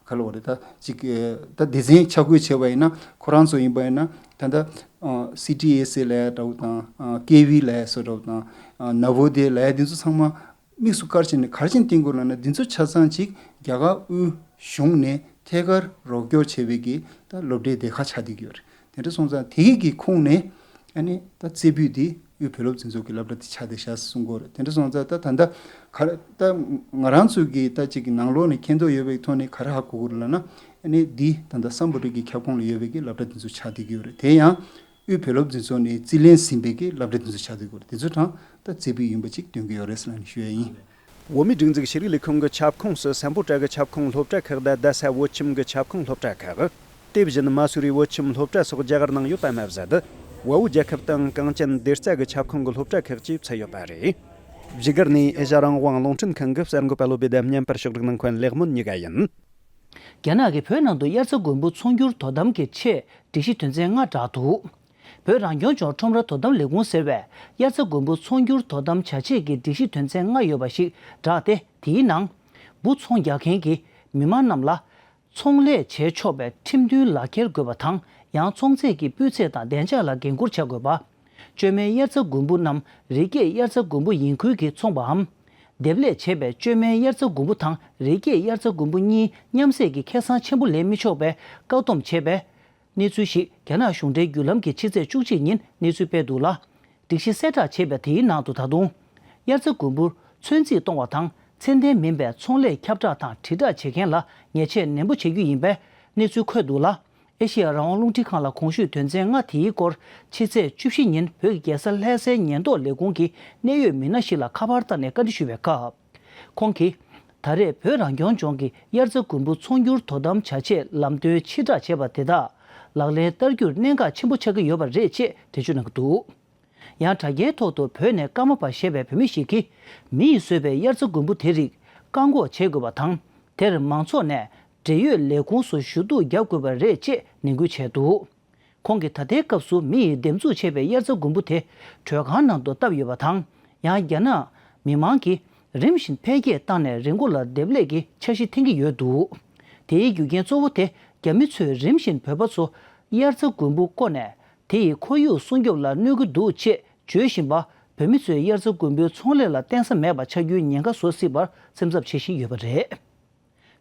ག་ལ་བ་རེད། ད་ཅིག་ད་སྡེ་ཚན་ཆ་བགོས་བྱས་པ་ཡིན་ན་ཁོ་རང་ཚོ་ཡིན་པ་ཡིན་ན་ད་ལྟ་སི་ཊི་ཨེ་སི་ལབ་ཡ་འདྲ་བོ་དང་ཀེ་ཝི་ལབ་ཡ་སོ་འདྲ་བོ་དང་ན་བོ་དེ་ལབ་ཡ་འདི་ཚོ་ཚང་མ་དམིགས་སུ་བཀར་བྱས་ནས་ག་རེ་བྱས་ནས་བསྟན་དགོས་ལབ་ན། འདི་ཚོ་ཆ་ཚང་ཅིག་རྒྱ་གར་དབུས་གཞུང་ནས་ཐད་ཀར་རོགས་སྐྱོར་བྱས་པའི་གི་ད་སློབ་གྲྭའི་སྡེ་ཁག་ཆགས་བསྡད་ཀྱི་ཡོད་རེད། དེ་འདྲ་སོང་ཙང་དེ་གི་གི་ཁོངས་ནས་ཨ་ནི་ད་རྩེ་ཕུད་དེ་དབུས་བོད་སློབ་འཛིན་ཚོགས་ཀྱི་སློབ་གྲྭ་དེ་ཆགས་བསྡད་ཤག་གསུང་གི་ཡོད་རེད། དེ་འདྲ་སོང་ཙང་ད་ད་ལྟ་ག་རེ་ད་ང་རང་ཚོ་གི་ད་ཅིག་གི་ནང་ལོགས་ནས་མཁྱེན་རྟོགས་ཡོད་པའི་ཐོག་ནས་ག་རེ་ཧ་གོ་གི་རེད་ལབ་ན། ཨ་ནི་འདི་ད་ལྟ་སམ་བྷོ་ཊ་གི་ཁྱབ་ཁོངས་ལ་ཡོད་པའི་གི་སློབ་གྲྭ་དེ་ཚོ་ཆགས་བསྡད་ཀྱི་ཡོད་རེད། དེ་ཡང་དབུས་བོད་སློབ་འཛིན་ཚོགས་ནས་རྩིས་ལེན་ཟིན་པའི་གི་སློབ་གྲྭ་དེ་ཚོ་ཆགས་བསྡད་ཀྱི་ཡོད་རེད། དེ་ཚོ་གྲངས་ད་རྩེ་ཕུད་ཡིན་པ་ཅིག་སྟོན་གྱི་ཡོད་རེད་ཟེར་ནས་ཞུ་ཡ་ཡིན། བོད་མིའི་སྒྲིག་འཛུགས་ཤེས་རིག་ལས་ཁུངས་ཀྱི་ཁྱབ་ཁོངས་སུ་སམ་བྷོ་ཊ་གི་ཁྱབ་ཁོངས་སློབ་གྲྭ་ཁག་དང་རྡ་ས་བོད་ཁྱིམ་གྱི་ཁྱབ་ཁོངས་སློབ་གྲྭ་ཁག་དེ་བཞིན་མ་སུ་རི་བོད་ཁྱིམ་སློབ་གྲྭ་སོགས་རྒྱ་གར་ནང་ཡོད་པ་མ་ཟད། དབའ་བོད་རྒྱལ་ཁབ་དང་གངས་ཅན་སྡེ་རྩ་གི་ཁྱབ་ཁོངས་ཀྱི་སློབ་གྲྭ་ཁག་བཅས་ཚུད་ཡོད་པ་རེད། བཞུགས་སྒར་ནས་ཨེ་ཤ་ཡ་རང་དབང་རླུང་འཕྲིན་ཁང་གི་གསར་འགོད་པ་བློ་བྷེ་དང་བརྙན་པར་ཕྱོགས་སྒྲིག་གནང་མཁན་ལེགས་སྨོན་གཉིས་ཀ་ཡིན། རྒྱ་ནག་གིས་བོད་ནང་དུ་དབྱར་རྩྭ་དགུན་འབུ་ཚོང་སྒྱུར་དོ་དམ་གྱི་ཆེད་སྒྲིག་གཞི་དོན་ཚན་ལྔ་བསྒྲགས་འདུག་བོད་རང་སྐྱོང་ལྗོངས་ཁྲོམ་ར་དོ་དམ་ལས་ཁུངས་ཟེར་བས་དབྱར་རྩྭ་དགུན་འབུ་ཚོང་སྒྱུར་དོ་དམ་བྱ་ཆེད་ཀྱི་སྒྲིག་གཞི་དོན་ཚན་ལྔ་ཡོད་པ་ཞིག་བསྒྲགས་ཏེ། དེའི་ནང་འབུ་ཚོང་རྒྱག་མཁན་གྱི་མི་མང་རྣམས་ལ་ཚོང་ལས་བྱེད་ཆོག་པའི་ཁྲིམས་མཐུན་ལག་འཁྱེར་དགོས་པ་དང་། ཡང་ཚོང་རྫས་ཀྱི་སྤུས་ཚད་དང་བདེ་འཇགས་ལ་འགན་འཁུར་བྱ་དགོས་པ། བཅོས་མའི་དབྱར་རྩྭ་དགུན་འབུ་རྣམས་རི་སྐྱེས་དབྱར་རྩྭ་དགུན་འབུ་ཡིན་ཁུལ་གྱིས་འཚོང་པའམ། འདེབས་ལས་བྱས་པའི་བཅོས་མའི་དབྱར་རྩྭ་དགུན་འབུ་དང་རི་སྐྱེས་དབྱར་རྩྭ་དགུན་འབུ་གཉིས་མཉམ་བསྲེས་ཀྱི་ཁེ་བཟང་ཆེན་པོ་ལེན་མི་ཆོག་པའི་བཀག་སྡོམ་བྱས་པའི་གནས་ཚུལ་ཞིག་རྒྱ་ནག་གཞུང་འབྲེལ་བརྒྱུད་ལམ་གྱིས་ཕྱི་ཚེས་བཅུ་གཅིག་ཉིན་གནས་ཚུལ་སྤེལ་འདུག་ལ། སྒྲིག་གཞི་གསལ་བསྒྲགས་བྱས་པའི་དེའི་ནང་དུ་ད་དུང་། དབྱར་རྩྭ་དགུན་འབུ་ཚོད་རྩིས་གཏོང་བ་དང་ཚད་ལྡན་མིན་པའི་ཚོང་ལས་ཁྱབ་བསྒྲགས་དང་དྲིལ་བསྒྲགས་བྱེད་མཁན་ལ་ཉེས་ཆད་ནན་པོ་བྱེད་རྒྱུ་ཡིན་པའི་གནས་ཚུལ་འཁོད་འདུག་ལ། ཨེ་ཤེ་ཡ་རང་དབང་རླུང་འཕྲིན་ཁང་ལ་གོང་ཞུས་དོན་ཚན་ལྔ་དེའི་སྐོར་ཕྱི་ཚེས་བཅུ་བཞི་ཉིན་བོད་ཀྱི་རྒྱལ་ས་ལྷ་སའི་ཉེན་རྟོག་ལས་ཁུངས་ཀྱི་གནད་ཡོད་མི་སྣ་ཞིག་ལ་ཁ་པར་བཏང་ནས་བཀའ་འདྲི་ཞུས་པའི་སྐབས། ཁོང་གིས། ད་རེས་བོད་རང་སྐྱོང་ལྗོངས་ཀྱི་དབྱར་རྩྭ་དགུན་འབུ་ཚོང་སྒྱུར་དོ་དམ་བྱ་ཆེད་ལམ་སྟོན་ཕྱིར་བསྒྲགས་བྱས་པ་དེ་དག་ལག་ལེན་བསྟར་རྒྱུར་གནད་འགག་ཆེན་པོ་ཆགས་ཀྱི་ཡོད་པ་རེད་ཅེས་འགྲེལ་བརྗོད་གནང་གི་འདུག་ཡང་དྲ་རྒྱའི་ཐོག་ཏུ་བོད་ནས་ཀརྨ་པ་ཞེས་པའི་བུད་མེད་ཞིག་གིས་མི་ཡིས་བཟོས་པའི་དབྱར་རྩྭ་དགུན་འབུ་དེ་རིགས་བཀག་འགོག་བྱེད་དགོས་པ་དང་། དེར་མང་ཚོགས་ནས་འབྲེལ་ཡོད་ལས་ཁུངས་སུ་ཞུ་གཏུག་རྒྱག་དགོས་པ་རེད་ཅེས་ནན་སྐུལ་བྱས་འདུག་ཁོང་གིས་ད་ལྟའི་སྐབས་སུ་མི་ཡིས་འདེབས་འཛུགས་བྱས་པའི་དབྱར་རྩྭ་དགུན་འབུ་དེ་དྲོད་ཁང་ནང་དུ་བཏབ་ཡོད་པ་དང་། ཡང་རྒྱ་ནག་མི་མང་གིས་རིམ་བཞིན་འཕེལ་རྒྱས་བཏང་ནས་རི་མགོ་ལ་འདེབས་ལས་ཀྱི་འཆར་གཞི་འཐེན་གྱི་ཡོད་འདུག་དེའི་རྒྱུ་རྐྱེན་གཙོ་བོ་དེ་རྒྱ་མི་ཚོས་རིམ་བཞིན་བོད་པ་ཚོ་དབྱར་རྩྭ་དགུན་འབུ་བརྐོས་ནས་དེ་ཡིས་ཁོར་ཡུག་སྲུང་སྐྱོབ་ལ་གནོད་ཀྱི་འདུག་ཅེས་བརྗོད་བཞིན་པ། བོད་མི་ཚོས་དབྱར་རྩྭ་དགུན་འབུའི་ཚོང་ལས་ལ་བརྟེན་ས་མེད་པ་ཆགས་རྒྱུའི་ཉེན་ཁ་བཟོ་སྲིད་པར་སེམས་འཚབ་བྱེད་བཞིན་ཡོད་པ་རེད།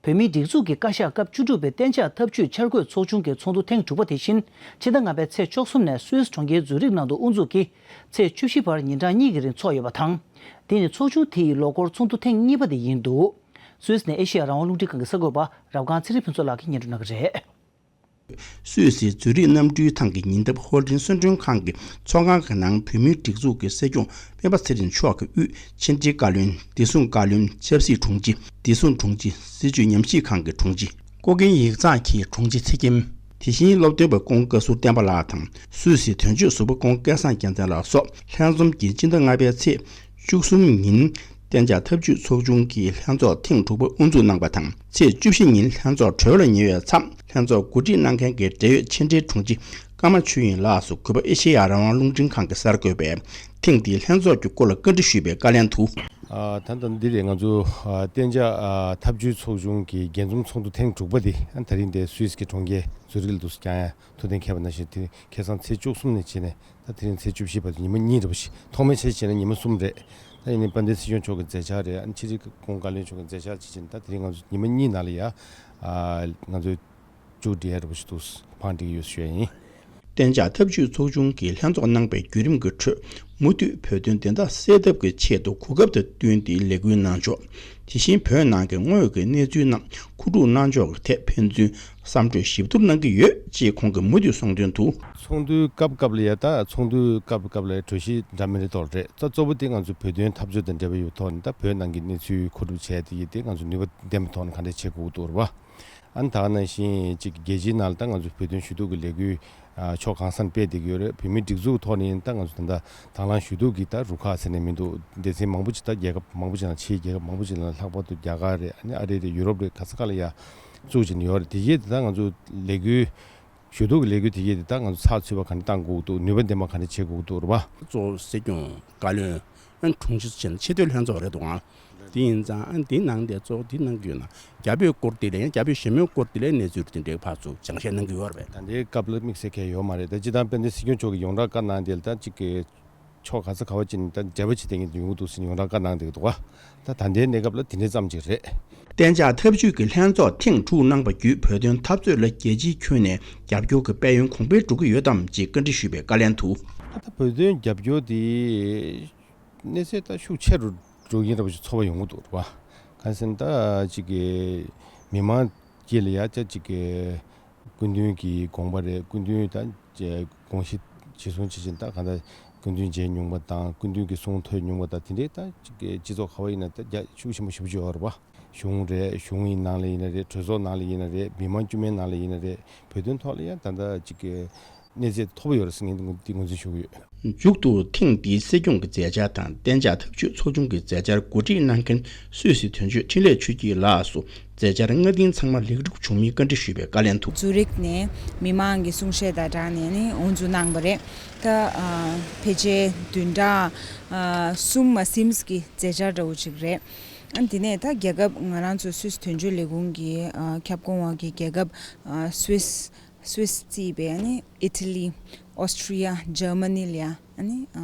བོད་མིའི་སྒྲིག་འཛུགས་ཀྱི་བཀའ་ཤག་སྐབས་བཅུ་དྲུག་པའི་གཏན་འཇགས་འཐབ་ཇུས་འཆར་འགོད་ཚོགས་ཆུང་གི་ཚོགས་འདུ་ཐེངས་དྲུག་པ་དེ་བཞིན་ཕྱི་ཟླ་ལྔ་པའི་ཚེས་བཅུ་གསུམ་ནས་སུད་སི་གྲོང་ཁྱེར་ཛུ་རིག་ནང་དུ་དབུ་འཛུགས་ཀྱིས་ཚེས་བཅུ་བཞི་བར་ཉིན་གྲངས་གཉིས་ཀྱི་རིང་འཚོགས་ཡོད་པ་དང་། འདི་ནི་ཚོགས་ཆུང་དེ་ཡི་ལོ་འཁོར་ཚོགས་འདུ་ཐེངས་གཉིས་པ་དེ་ཡིན་འདུག་སུད་སི་ནས་ཨེ་ཤེ་ཡ་རང་དབང་རླུང་འཕྲིན་ཁང་གི་གསར་འགོད་པ་རབ་སྒང་ཚེ་རིང་ཕུན་ཚོགས་ལགས་ཀྱིས་སྙན་སྒྲོན་གནང་གི་རེད། སུད་སིའི་ཛུ་རིག་གནམ་གྲུའི་ཐང་གི་ཉེ་འདབས་ཧོལ་ཌིན་གསོལ་མགྲོན་ཁང་གི་ཚོགས་ཁང་གི་ནང་བོད་མིའི་སྒྲིག་འཛུགས་ཀྱི་སྲིད་སྐྱོང་སྤེན་པ་ཚེ་རིང་མཆོག་གིས་དབུས་ཕྱི་འབྲེལ་བཀའ་བློན། བདེ་སྲུང་བཀའ་བློན། ཆབ་སྲིད་དྲུང་ཆེ། བདེ་སྲུང་དྲུང་ཆེ། སྲིད་བྱུས་ཉམས་ཞིབ་ཁང་གི་དྲུང་ཆེ། ཀོ་ཀན་ཡིག་ཚང་གི་དྲུང་ཆེ་ཚེ་སྐྱིད། དེ་བཞིན་སློབ་སྟོན་པ་ཀོང་བཀའ་ཟུར་བསྟན་པ་ལགས་དང་། སུད་སིའི་དོན་གཅོད་ཟུར་པ་ཀོང་སྐལ་བཟང་རྒྱལ་མཚན་ལགས་སོགས་ལྷན་འཛོམས་ཀྱིས་སྤྱི་ཟླ་ལྔ་པའི་ཚེས་བཅུ་གསུམ་ཉིན་གཏན་འཇགས་འཐབ་ཇུས་ཚོགས་ཆུང་གི་ལྷན་ཚོགས་ཐེངས་དྲུག་པ་དབུ་འཛུགས་གནང་པ་དང་། ཚེས་བཅུ་བཞི་ཉིན་ལྷན་ཚོགས་གྲོལ་ལ་ཉེ་བའི་མཚམས། ལྷན་ཚོགས་གོ་སྒྲིག་གནང་མཁན་གྱི་འབྲེལ་ཡོད་ཕྱི་འབྲེལ་དྲུང་ཆེ་ཀརྨ་ཆོས་དབྱིངས་ལགས་སུ་གུས་པ་ཨེ་ཤེ་ཡ་རང་དབང་རླུང་འཕྲིན་ཁང་གི་གསར་འགོད་པས་ཐེངས་འདིའི་ལྷན་ཚོགས་ཀྱི་སྐོར་ལ་བཀའ་འདྲི་ཞུས་པའི་བཀའ་ལན་དུ། ཨ། ད་ལྟ་འདི་རེད། ང་ཚོ་ཨ་གཏན་འཇགས་ཨ་འཐབ་ཇུས་ཚོགས་ཆུང་གི་རྒྱས་འཛོམས་ཚོགས་འདུ་ཐེངས་དྲུག་པ་དེ་ཨ་ད་རིང་འདིར་སུད་སི་གི་གྲོང་ཁྱེར་ཛུ་རིག་ལ་འདུག་སེ་བསྐྱངས་ཡ་ཐུགས་གཏན་འཁེལ་བ་ནང་བཞིན། དེ་ཁ་སང་ཚེས་བཅུ་གསུམ་ནས་བྱས་ནས་ད་དེ་རིང་ཚེས་བཅུ་བཞི་བར་དུ་ཉི་མ་གཉིས་རེད་པ། ཞིག་ཐོག་མའི་ཆ་བྱས་ན་ཉི་མ་གསུམ་རེད། ད་ཡིན་ནའི་དཔལ་ལྡན་སྲིད་སྐྱོང་མཆོག་གི་མཛད་འཆར་རེད། ཨ་ནི་ཕྱི་དྲིལ་ཀོང་ཀ་གློན་མཆོག་གི་མཛད་འཆར་བྱས་བྱས་ནས་ད་དེ་རིང་ང་ཚོ་ཉི་མ་གཉིས་ནང་ལ་ཡ་ཨ་ང་ཚོས་མཇུག་སྒྲིལ་ཡ་འདྲ་པོ་ཞིག་འདུག་བང་སྒྲིག་ཡོད་ཞུ་ཡ་ཡིན། གཏན་འཇགས་འཐབ་ཇུས་ཚོགས་ཆུང་གིས་ལྷན་ཚོགས་གནང་པའི་བརྒྱུད་རིམ་གྱི་ཁྲོད། མུ་མཐུད་བོད་དོན་བདེན་མཐའ་གསལ་ཐབས་ཀྱི་ཆེད་དུ་གོ་སྐབས་དང་བསྟུན་ཏེ་ལས་འགུལ་གནང་ཕྱོགས། དེ་བཞིན་བོད་ནང་གི་དངོས་ཀྱི་གནས་ཚུལ་རྣམས་མཁོ་སྒྲུབ་གནང་ཕྱོགས་ཀྱི་ཐད་ཕན་ཚུན་བསམ་གྲོས་ཞིབ་བསྡུར་གནང་གི་ཡོད་ཅེས་ཁོང་གིས་མུ་མཐུད་གསུངས་དོན་དུ། ཚོགས་འདུའི་སྐབས་སྐབས་ལ་ཡ་ད་ཚོགས་འདུའི་སྐབས་སྐབས་ལ་ཡ་གྲོས་གཞི་འདྲ་མི་འདྲ་གཏོགས་རེད། ད་གཙོ་བོ་དེ་ང་ཚོའི་བོད་དོན་འཐབ་རྩོད་དང་འབྲེལ་བ་ཡོད་ཐོག་ནས་ད་བོད་ནང་གི་གནས་ཚུལ་མཁོ་སྒྲུབ་བྱས་དེ་ཡི་དེ་ང་ཚོ་ནུས་པ་ལྡན་པའི་ཐོག་ནས་ག་འདྲས་བྱེད་དགོས་འདུག་རེད་པ། ཨ་ནི་ད་ག་ནང་བཞིན་ཅིག་རྒྱལ་སྤྱིའི་ནང་ལ་ད་ང་ཚོ་བོད་དོན་ཞུ་གཏུག་གི་ལས་འགུལ་ཨ་ཕྱོགས་གང་ས་ནས་སྤེལ་བསྡད་ཀྱི་ཡོད་རེད། བོད་མིའི་སྒྲིག་འཛུགས་ཐོག་ནས་ད་ང་ཚོ་ད་ལྟ་དང་བླངས་ཞུ་གཏུག་གི་ད་རུ་ཁག་ཟེར་ནས་མི་འདུག་སྡེ་ཚན་མང་པོ་ཅིག་ད་རྒྱལ་ཁབ་མང་པོ་ཅིག་ནང་། ཕྱིའི་རྒྱལ་ཁབ་མང་པོ་ཅིག་ནང་། ལྷག་པར་དུ་རྒྱ་གར་རེད། ཨ་ནི་ཨ་རི་རེད། ཡུ་རོབ་རེད། ག་ས་ག་ལ་ཡ་བཙུགས་བྱས་ནས་ཡོད་རེད། དེ་རྗེས་ད་ང་ཚོ་ལས་འགུལ་ ཞུ་གཏུག་གི་ལས་འགུལ་དེ་གས་དེ་ད་ང་ཚོ་ཚགས་ཚུད་པ་ག་འདྲ་བཏང་དགོས་འདུག་ནུས་པ་ལྡན་པ་ག་འདྲ་བྱེད་དགོས་འདུག་རེད་པ། གཙོ་བོ་སྲིད་སྐྱོང་བཀའ་བློན་ཨ་དྲུང་ཆེ་བྱས་ན་ཆེས་མཐོའི་ལྷན་ཚོགས་རེད་འདུག་ཨང་། དེ་ཡིན་ཙང་ཨ་འདི་ནང་དེ་གཙོ་བོ་འདི་གནང་གི་ཡོད་ན་རྒྱ་བོད་སྐོར་དེ་ལ་ཡང་རྒྱ་བོད་ཞི་མོལ་སྐོར་དེ་ལ་གནས་ཚུལ་དེ་འདྲའི་ཕར་ཚུར་སྦྱང་བཤད་གནང་གི་ཡོད་རེད་པས། ད་ལྟའི་སྐབས་ལ་དམིགས་བསལ་གང་ཡང་ཡོད་མ་རེད། ད་སྤྱིར་བཏང་དཔལ་ལྡན་སྲིད་སྐྱོང་མཆོག་གིས་ཡོངས་གྲགས་བཀའ་གནང་དེ་ལ་ད་ཅིག་གི་ཕྱོགས་ག་ས་ག་བ་ཅིག་ནས་ད་འབྲེལ་བ་བྱེད་བསྡད་མཁན་དེ་ཡོང་གི་འདུག་ཟེར་ནས་ཡོངས་གྲགས་བཀའ་གནང་བསྡད་ཀྱི་འདུག་ག་ད་ད་ལྟའི་གནས་སྐབས་ལ་དེ་འདྲའི་ཙམ་ཅིག་རེད། གཏན་འཇགས་འཐབ་ཇུས་ཀྱི་ལྷན་ཚོགས་ཐེངས་དྲུག་གནང་པ་བརྒྱུད་བོད་དོན་འཐབ་རྩོད་ལ་རྒྱལ་སྤྱིའི་ཁྱོན་ནས་རྒྱབ་སྐྱོར་གྱི་དཔལ་ཡོན་གོང་འཕེལ་འགྲོ་གི་ཡོད་དམ་ཅེས་བཀའ་འདྲི་ཞུས་པའི་བཀའ་ལན་དུ། ད་ལྟ་བོད་དོན་རྒྱབ་སྐྱོར་དེ་གནས་ཚད་ད་ཤུགས་ཆེ་རུ་འགྲོ་གིན་འདྲ་པོ་ཞིག་ཚོར་བ་ཡོང་གི་འདུག་རེད་པ། གང་ཟེར་ན་ད་ཅིག་གི་མི་མང་དཀྱིལ་ལ་ཡ་ད་ཅིག་གི་སྐུ་མདུན་གྱི་དགོངས་པ་རེད། སྐུ་མདུན་ད་དགོངས་གཞི་གཞིར་བཟུང་བྱེད་བཞིན་ད་གང་ལྟར་སྐུ་མདུན་མཇལ་མྱོང་བ་དང་སྐུ་མདུན་གྱི་གསུང་ཐོས་མྱོང་བ་དང་དེ་འདྲའི་ད་ཅིག་གི་སྤྱི་ཚོགས་ག་བ་ཡིན་ན་ད་རྒྱ་ཤུགས་ཆེན་པོ་ཞེ་པོ་ཅིག་ཡོད་རེད་པ། གཞུང་རེད། གཞུང་ཡི་ནང་ལ་ཡིན་ན་རེད། གྲོས་ཚོགས་ནང་ལ་ཡིན་ན་རེད། མི་མང་དཀྱུས་མའི་ནང་ལ་ཡིན་ན་རེད། བོད་དོན་ཐོག་ལ་ཡང་ད་ལྟ་ཅིག་གི་གནས་ཚད་མཐོ་པོ་ཡོད་རེད་ཟེར་ངས་འདི་ངོས་འཛིན་ཞུ་གི་ཡོད། མཇུག་ཏུ་ཐེངས་འདིའི་སྲིད་སྐྱོང་གི་མཛད་འཆར་དང་གཏན་འཇགས་འཐབ་ཇུས་ཚོགས་ཆུང་གི་མཛད་འཆར་གོ་སྒྲིག་གནང་མཁན་སུད་སི་དོན་གཅོད་འཕྲིན་ལས་ཆོས་སྐྱིད་ལགས་སུ་མཛད་འཆར་སྔ་རྟིང་ཚང་མ་ལེགས་གྲུབ་བྱུང་མིན་བཀའ་འདྲི་ཞུས་པའི་བཀའ་ལན་དུ། ཛུ་རིག་ནས་མི་མང་གི་གསུང་བཤད་དང་སྦྲགས་ནས་ནི་དབུ་འཛུགས་གནང་བ་རེད། ད་ཨ་ཕལ་ཆེར་བདུན་ཕྲག་ཨ་གསུམ་མ་ཟིན་གྱི་མཛད་འཆར་འདྲ་བོ་ཅིག་རེད། ཨ་འདི་ནས་ད་རྒྱལ་ཁབ་ང་རང་ཚོ་སུད་སི་དོན་གཅོད་ལས་ཁུངས་ཀྱི་ཨ་ཁྱབ་ཁོངས་འོག་གི་རྒྱལ་ཁབ་ཨ་སུད་སི་སུད་སི་རྩིས་པའི་ཨ་ནི་ཨི་ཊ་ལི། ཨོ་སི་ཊྲི་ཡ། འཇར་མ་ནི་ལ་ཡ་ཨ་ནི་ཨ་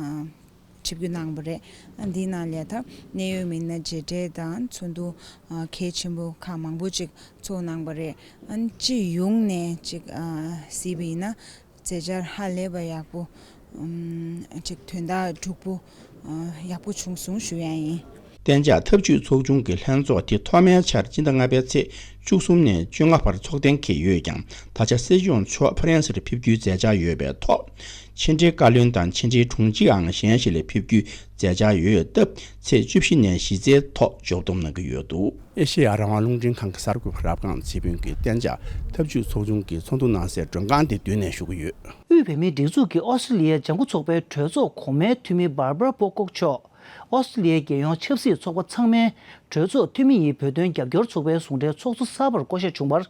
ཆིབས་བསྒྱུར་གནང་བ་རེད། ཨ་འདིའི་ནང་ལ་ཡ་ད་གནད་ཡོད་མི་སྣ་མཇལ་འཕྲད་དང་ཚོགས་འདུ་ཨ་གལ་ཆེན་པོ་ཁག་མང་པོ་ཅིག་ཚོགས་གནང་བ་རེད། ཨ་ནི་སྤྱི་ཡོངས་ནས་ཅིག་ཨ་གཟིགས་པ་ཡིན་ན། མཛད་འཆར་ཧ་ལས་པ་ཡག་པོ། ཨམ་ཅིག་དོན་དག་གྲུབ་པོ་ཨ་ཡག་པོ་བྱུང་སོང་ཞུ་ཡ་ཡིན། གཏན་འཇགས་འཐབ་ཇུས་ཚོགས་ཆུང་གི་ལྷན་ཚོགས་དེ་ཐོག་མའི་ཆར་སྤྱི་ཟླ་ལྔ་པའི་ཚེས་བཅུ་གསུམ་ནས་བཅོ་ལྔ་བར་འཚོགས་གཏན་འཁེལ་ཡོད་ཀྱང་ད་ཆ་སྲིད་སྐྱོང་མཆོག་ཕ་རན་སིར་ཕེབས་རྒྱུའི་མཛད་འཆར་ཡོད་པའི་ཐོག་ཕྱི་འབྲེལ་བཀའ་བློན་དང་ཕྱི་འབྲེལ་དྲུང་ཆེའང་གཞན་ཞིག་ལ་ཕེབས་རྒྱུའི་མཛད་འཆར་ཡོད་སྟབས་ཚེས་བཅུ་བཞི་ནས་གཞི་རྩའི་ཐོག་འཇོག་སྡོམ་གནང་གི་ཡོད་འདུག་ཨེ་ཤེ་ཡ་རང་དབང་རླུང་འཕྲིན་ཁང་གི་གསར་འགོད་པ་རབ་སྒང་ཚེ་ཕུན་གྱིས་གཏན་འཇགས་འཐབ་ཇུས་ཚོགས་ཆུང་གི་ཚོགས་འདུ་གནང་སའི་མགྲོན་ཁང་དེ་མདུན་ནས་ཞུ་གི་ཡོད། དབུས་བོད་མིའི་སྒྲིག་འཛུགས་ཀྱི་ཨོ་སི་ཀྲི་ལི་ཡའི་ལྗང་ཁུ་ཚོགས་པའི་གྲོས་ཚོགས་གོང་མའི་འཐུས་མི་Barbara Pocock མཆོག་ཨོ་སི་ཀྲི་ལི་ཡའི་རྒྱལ་ཡོངས་ཆབ་སྲིད་ཚོགས་པ་ཚང་མའི་གྲོས་ཚོགས་འཐུས་མི་ཡི་བོད་དོན་རྒྱབ་སྐྱོར་ཚོགས་པའི་ཟུང་འབྲེལ་ཚོགས་གཙོ་གསར་པར་བསྐོ་གཞག་བྱུང་བར།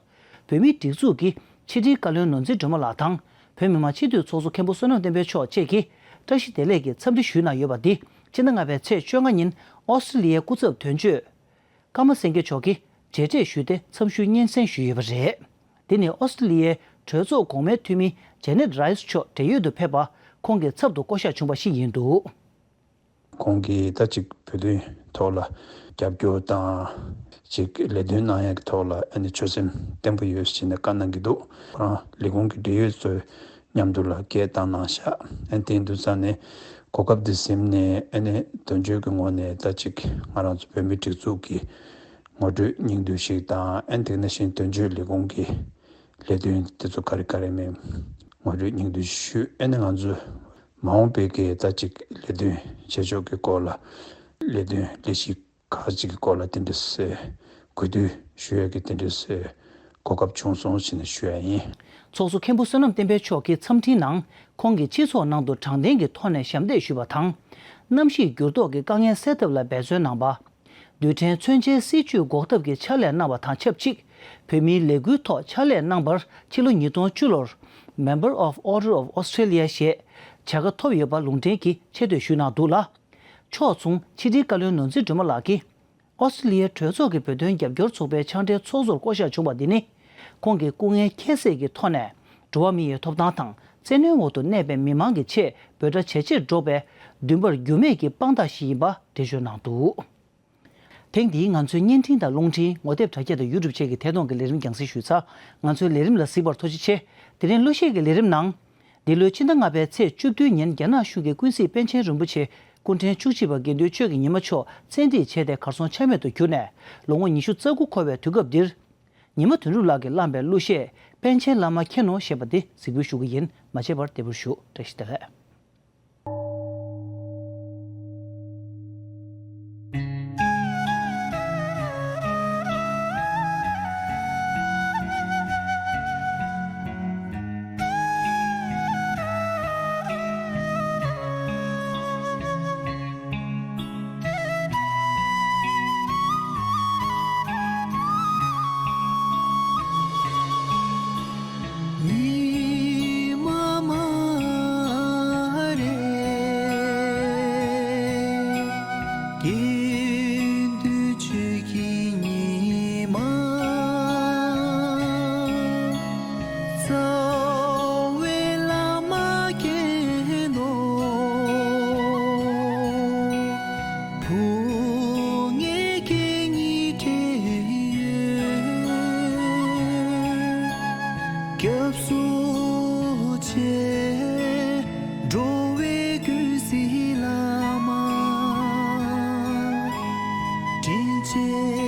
བོད་མིའི་སྒྲིག་འཛུགས་ཀྱི་ཕྱི་དྲིལ་བཀའ་བློན་ནོར་འཛིན་སྒྲོལ་མ་ལགས་དང་། བོད་མི་མང་སྤྱི་འཐུས་ཚོགས་གཙོ་མཁན་པོ་བསོད་ནམས་བསྟན་འཕེལ་མཆོག་བཅས་ཀྱིས་བཀྲ་ཤིས་བདེ་ལེགས་ཀྱི་འཚམས་འདྲི་ཞུས་གནང་ཡོད་པ་འདི་སྤྱི་ཟླ་ལྔ་པའི་ཚེས་བཅོ་ལྔ་ཉིན་ཨོ་སི་ཀྲི་ལི་ཡའི་སྐུ་ཚབ་དོན་གཅོད། ཀརྨ་སེང་གེ་མཆོག་གིས་མཇལ་འཕྲད་ཞུས་ཏེ་འཚམས་ཞུའི་སྙན་སེང་ཞུས་ཡོད་པ་རེད། འདི་ནི་ཨོ་སི་ཀྲི་ལི་ཡའི་གྲོས་ཚོགས་གོང་མའི་འཐུས་མི་ཇེ་ནེད་རའི་སི་མཆོག་བགྲེས་ཡོལ་དུ་ཕེབས་པ་ཁོང་གི་ཚབ་ཏུ་བསྐོ་གཞག་བྱུང་བ་ཞིག་ཡིན་འདུག་ཁོང་གིས་ད་ཅིག་བོད་དོན་ཐོག་ལ་རྒྱབ་སྐྱོར་དང་ཅིག་ལས་དོན་གནང་ཡག་གི་ཐོག་ལ་ཨ་ནི་ཆོད་སེམས་བརྟན་པོ་ཡོད་ཅེས་ནས་བཀའ་གནང་གི་འདུག་ཁོ་རང་ལས་ཁུངས་ཀྱི་བགྲེས་ཡོལ་ཚོའི་མཉམ་དུ་ལ་སྐད་བཏང་གནང་ཤག་ཨ་ནི་དེ་ཡིན་དུས་ཙང་ནས་གོ་སྐབས་འདི་ཟིན་ནས་ཨ་ནི་དོན་གཅོད་ཀྱི་ངོས་ནས་ད་ཅིག་ང་རང་ཚོ་བོད་མིའི་སྒྲིག་འཛུགས་ཀྱི་ངོ་སྤྲོད་སྙིང་བསྡུས་ཤིག་དང་ཨ་ནི་དེ་ནང་བཞིན་དོན་གཅོད་ལས་ཁུངས་ཀྱི་ལས་དོན་དེ་ཚོ་ག་རེ་ག་རེ་མིན་ངོ་སྤྲོད་སྙིང་བསྡུས་ཞུས། ཨ་ནི་ང་ཚོ་མ་འོངས་པའི་གི་ད་ཅིག་ལས་དོན་བྱེད་ཕྱོགས་ཀྱི་སྐོར་ལ་ལས་དོན་ལས་གཞི་ཁག་ཅིག་གི་སྐོར་ལ་དེ་འདྲ་སེ་གོ་བསྡུར་ཞུ་ཡས་ཀྱི་དེ་འདྲ་སེ་གོ་སྐབས་བྱུང་སོང་ཞེས་ནས་ཞུ་ཡ་ཡིན། ཚོགས་གཙོ་མཁན་པོ་བསོད་ནམས་བསྟན་འཕེལ་མཆོག་གིས་འཚམས་འཕྲིན་ནང་ཁོང་གིས་སྤྱི་ཚོགས་ནང་དུ་དྲང་བདེན་གྱི་ཐོག་ནས་ཞབས་འདེགས་ཞུས་པ་དང་། གནམ་གཤིས་འགྱུར་ལྡོག་གི་དཀའ་ངལ་སེལ་ཐབས་ལ་འབད་བརྩོན་གནང་པ། རྡུལ་ཕྲན་མཚོན་ཆའི་སྲིད་ཇུས་འགོག་ཐབས་ཀྱི་ཕྱག་ལས་གནང་བ་དང་ཆབས་ཅིག་བོད་མིའི་ལས་འགུལ་ཐོག་ཕྱག་ལས་གནང་བར་ཕྱི་ལོ་ཉིས་སྟོང་བཅུ་ལོར་Member of Order of Australia ཞེས་བྱ་དགའ་ཐོབ་ཡོད་པ་ལུང་འདྲེན་གྱིས་ཆེ་བསྟོད་ཞུས་གནང་འདུག་ལ། ཕྱོགས་མཚུངས་ཕྱི་དྲིལ་བཀའ་བློན་ནོར་འཛིན་སྒྲོལ་མ་ལགས་ཀྱིས་ཨོ་སི་ཀྲི་ལི་ཡའི་གྲོས་ཚོགས་ཀྱི་བོད་དོན་རྒྱབ་སྐྱོར་ཚོགས་པའི་ཕྱག་སྦྲེལ་ཚོགས་གཙོར་བསྐོ་གཞག་བྱུང་བ་འདི་ནི་ཁོང་གིས་སྐུ་ངལ་ཁྱད་བསད་ཀྱི་ཐོག་ནས་འགྲོ་བ་མི་ཡི་ཐོབ་ཐང་དང་བཙན་གནོན་འོག་ཏུ་གནས་པའི་མི་མང་གི་ཆེད་འབོད་སྒྲ་ཇེ་ཆེར་སྒྲོག་པའི་འདུན་པར་འགྱུར་མེད་ཀྱི་དཔང་རྟགས་ཤིག་ཡིན་པ་འགྲེལ་བརྗོད་གནང་འདུག་ཐེངས་འདིའི་ང་ཚོའི་བརྙན་འཕྲིན་དང་རླུང་འཕྲིན་ངོ་དེབ་དྲ་རྒྱ་དང་ཡུ་ཊུབ་བཅས་ཀྱི་ཐད་གཏོང་གི་ལས་རིམ་རྒྱང་སྲིང་ཞུས་ཚར། ང་ཚོའི་ལས་རིམ་ལ་གཟིགས་པར་ཐུགས་རྗེ་ཆེ། དེ་རིང་གླུ་གཞས་ཀྱི་ལས་རིམ་ནང་། འདི་ལོའི་ཕྱི་ཟླ་ལྔ་པའི་ཚེས་བཅུ་བདུན་ཉིན་རྒྱ་ནག་གཞུང་གིས་ཀུན་གཟིགས་པཎ་ཆེན་རིན་པོ་ཆེ་སྐུ་ཕྲེང་བཅུ་གཅིག་པ་དགེ་འདུན་ཆོས་ཀྱི་ཉི་མ་མཆོག་བཙན་ཁྲིད་བྱས་ཏེ་གར་སོང་ཆ་མེད་དུ་གྱུར་ནས་ལོ་ངོ་ཉི་ཤུ་རྩ་དགུ་འཁོར་བའི་དུས་སྐབས་འདིར། ཉི་མ་དོན་གྲུབ་ལགས་ཀྱིས་བླངས་པའི་གླུ་གཞས་པཎ་ཆེན་བླ་མ་མཁྱེན་ནོ་ཞེས་པ་འདི་གཟིགས་འབུལ་ཞུ་གི་ཡིན། མ་ཆད་པར་བདེ་པོར་བཞུགས། བཀྲ་ཤིས་བདེ་ལེགས། བྲིས།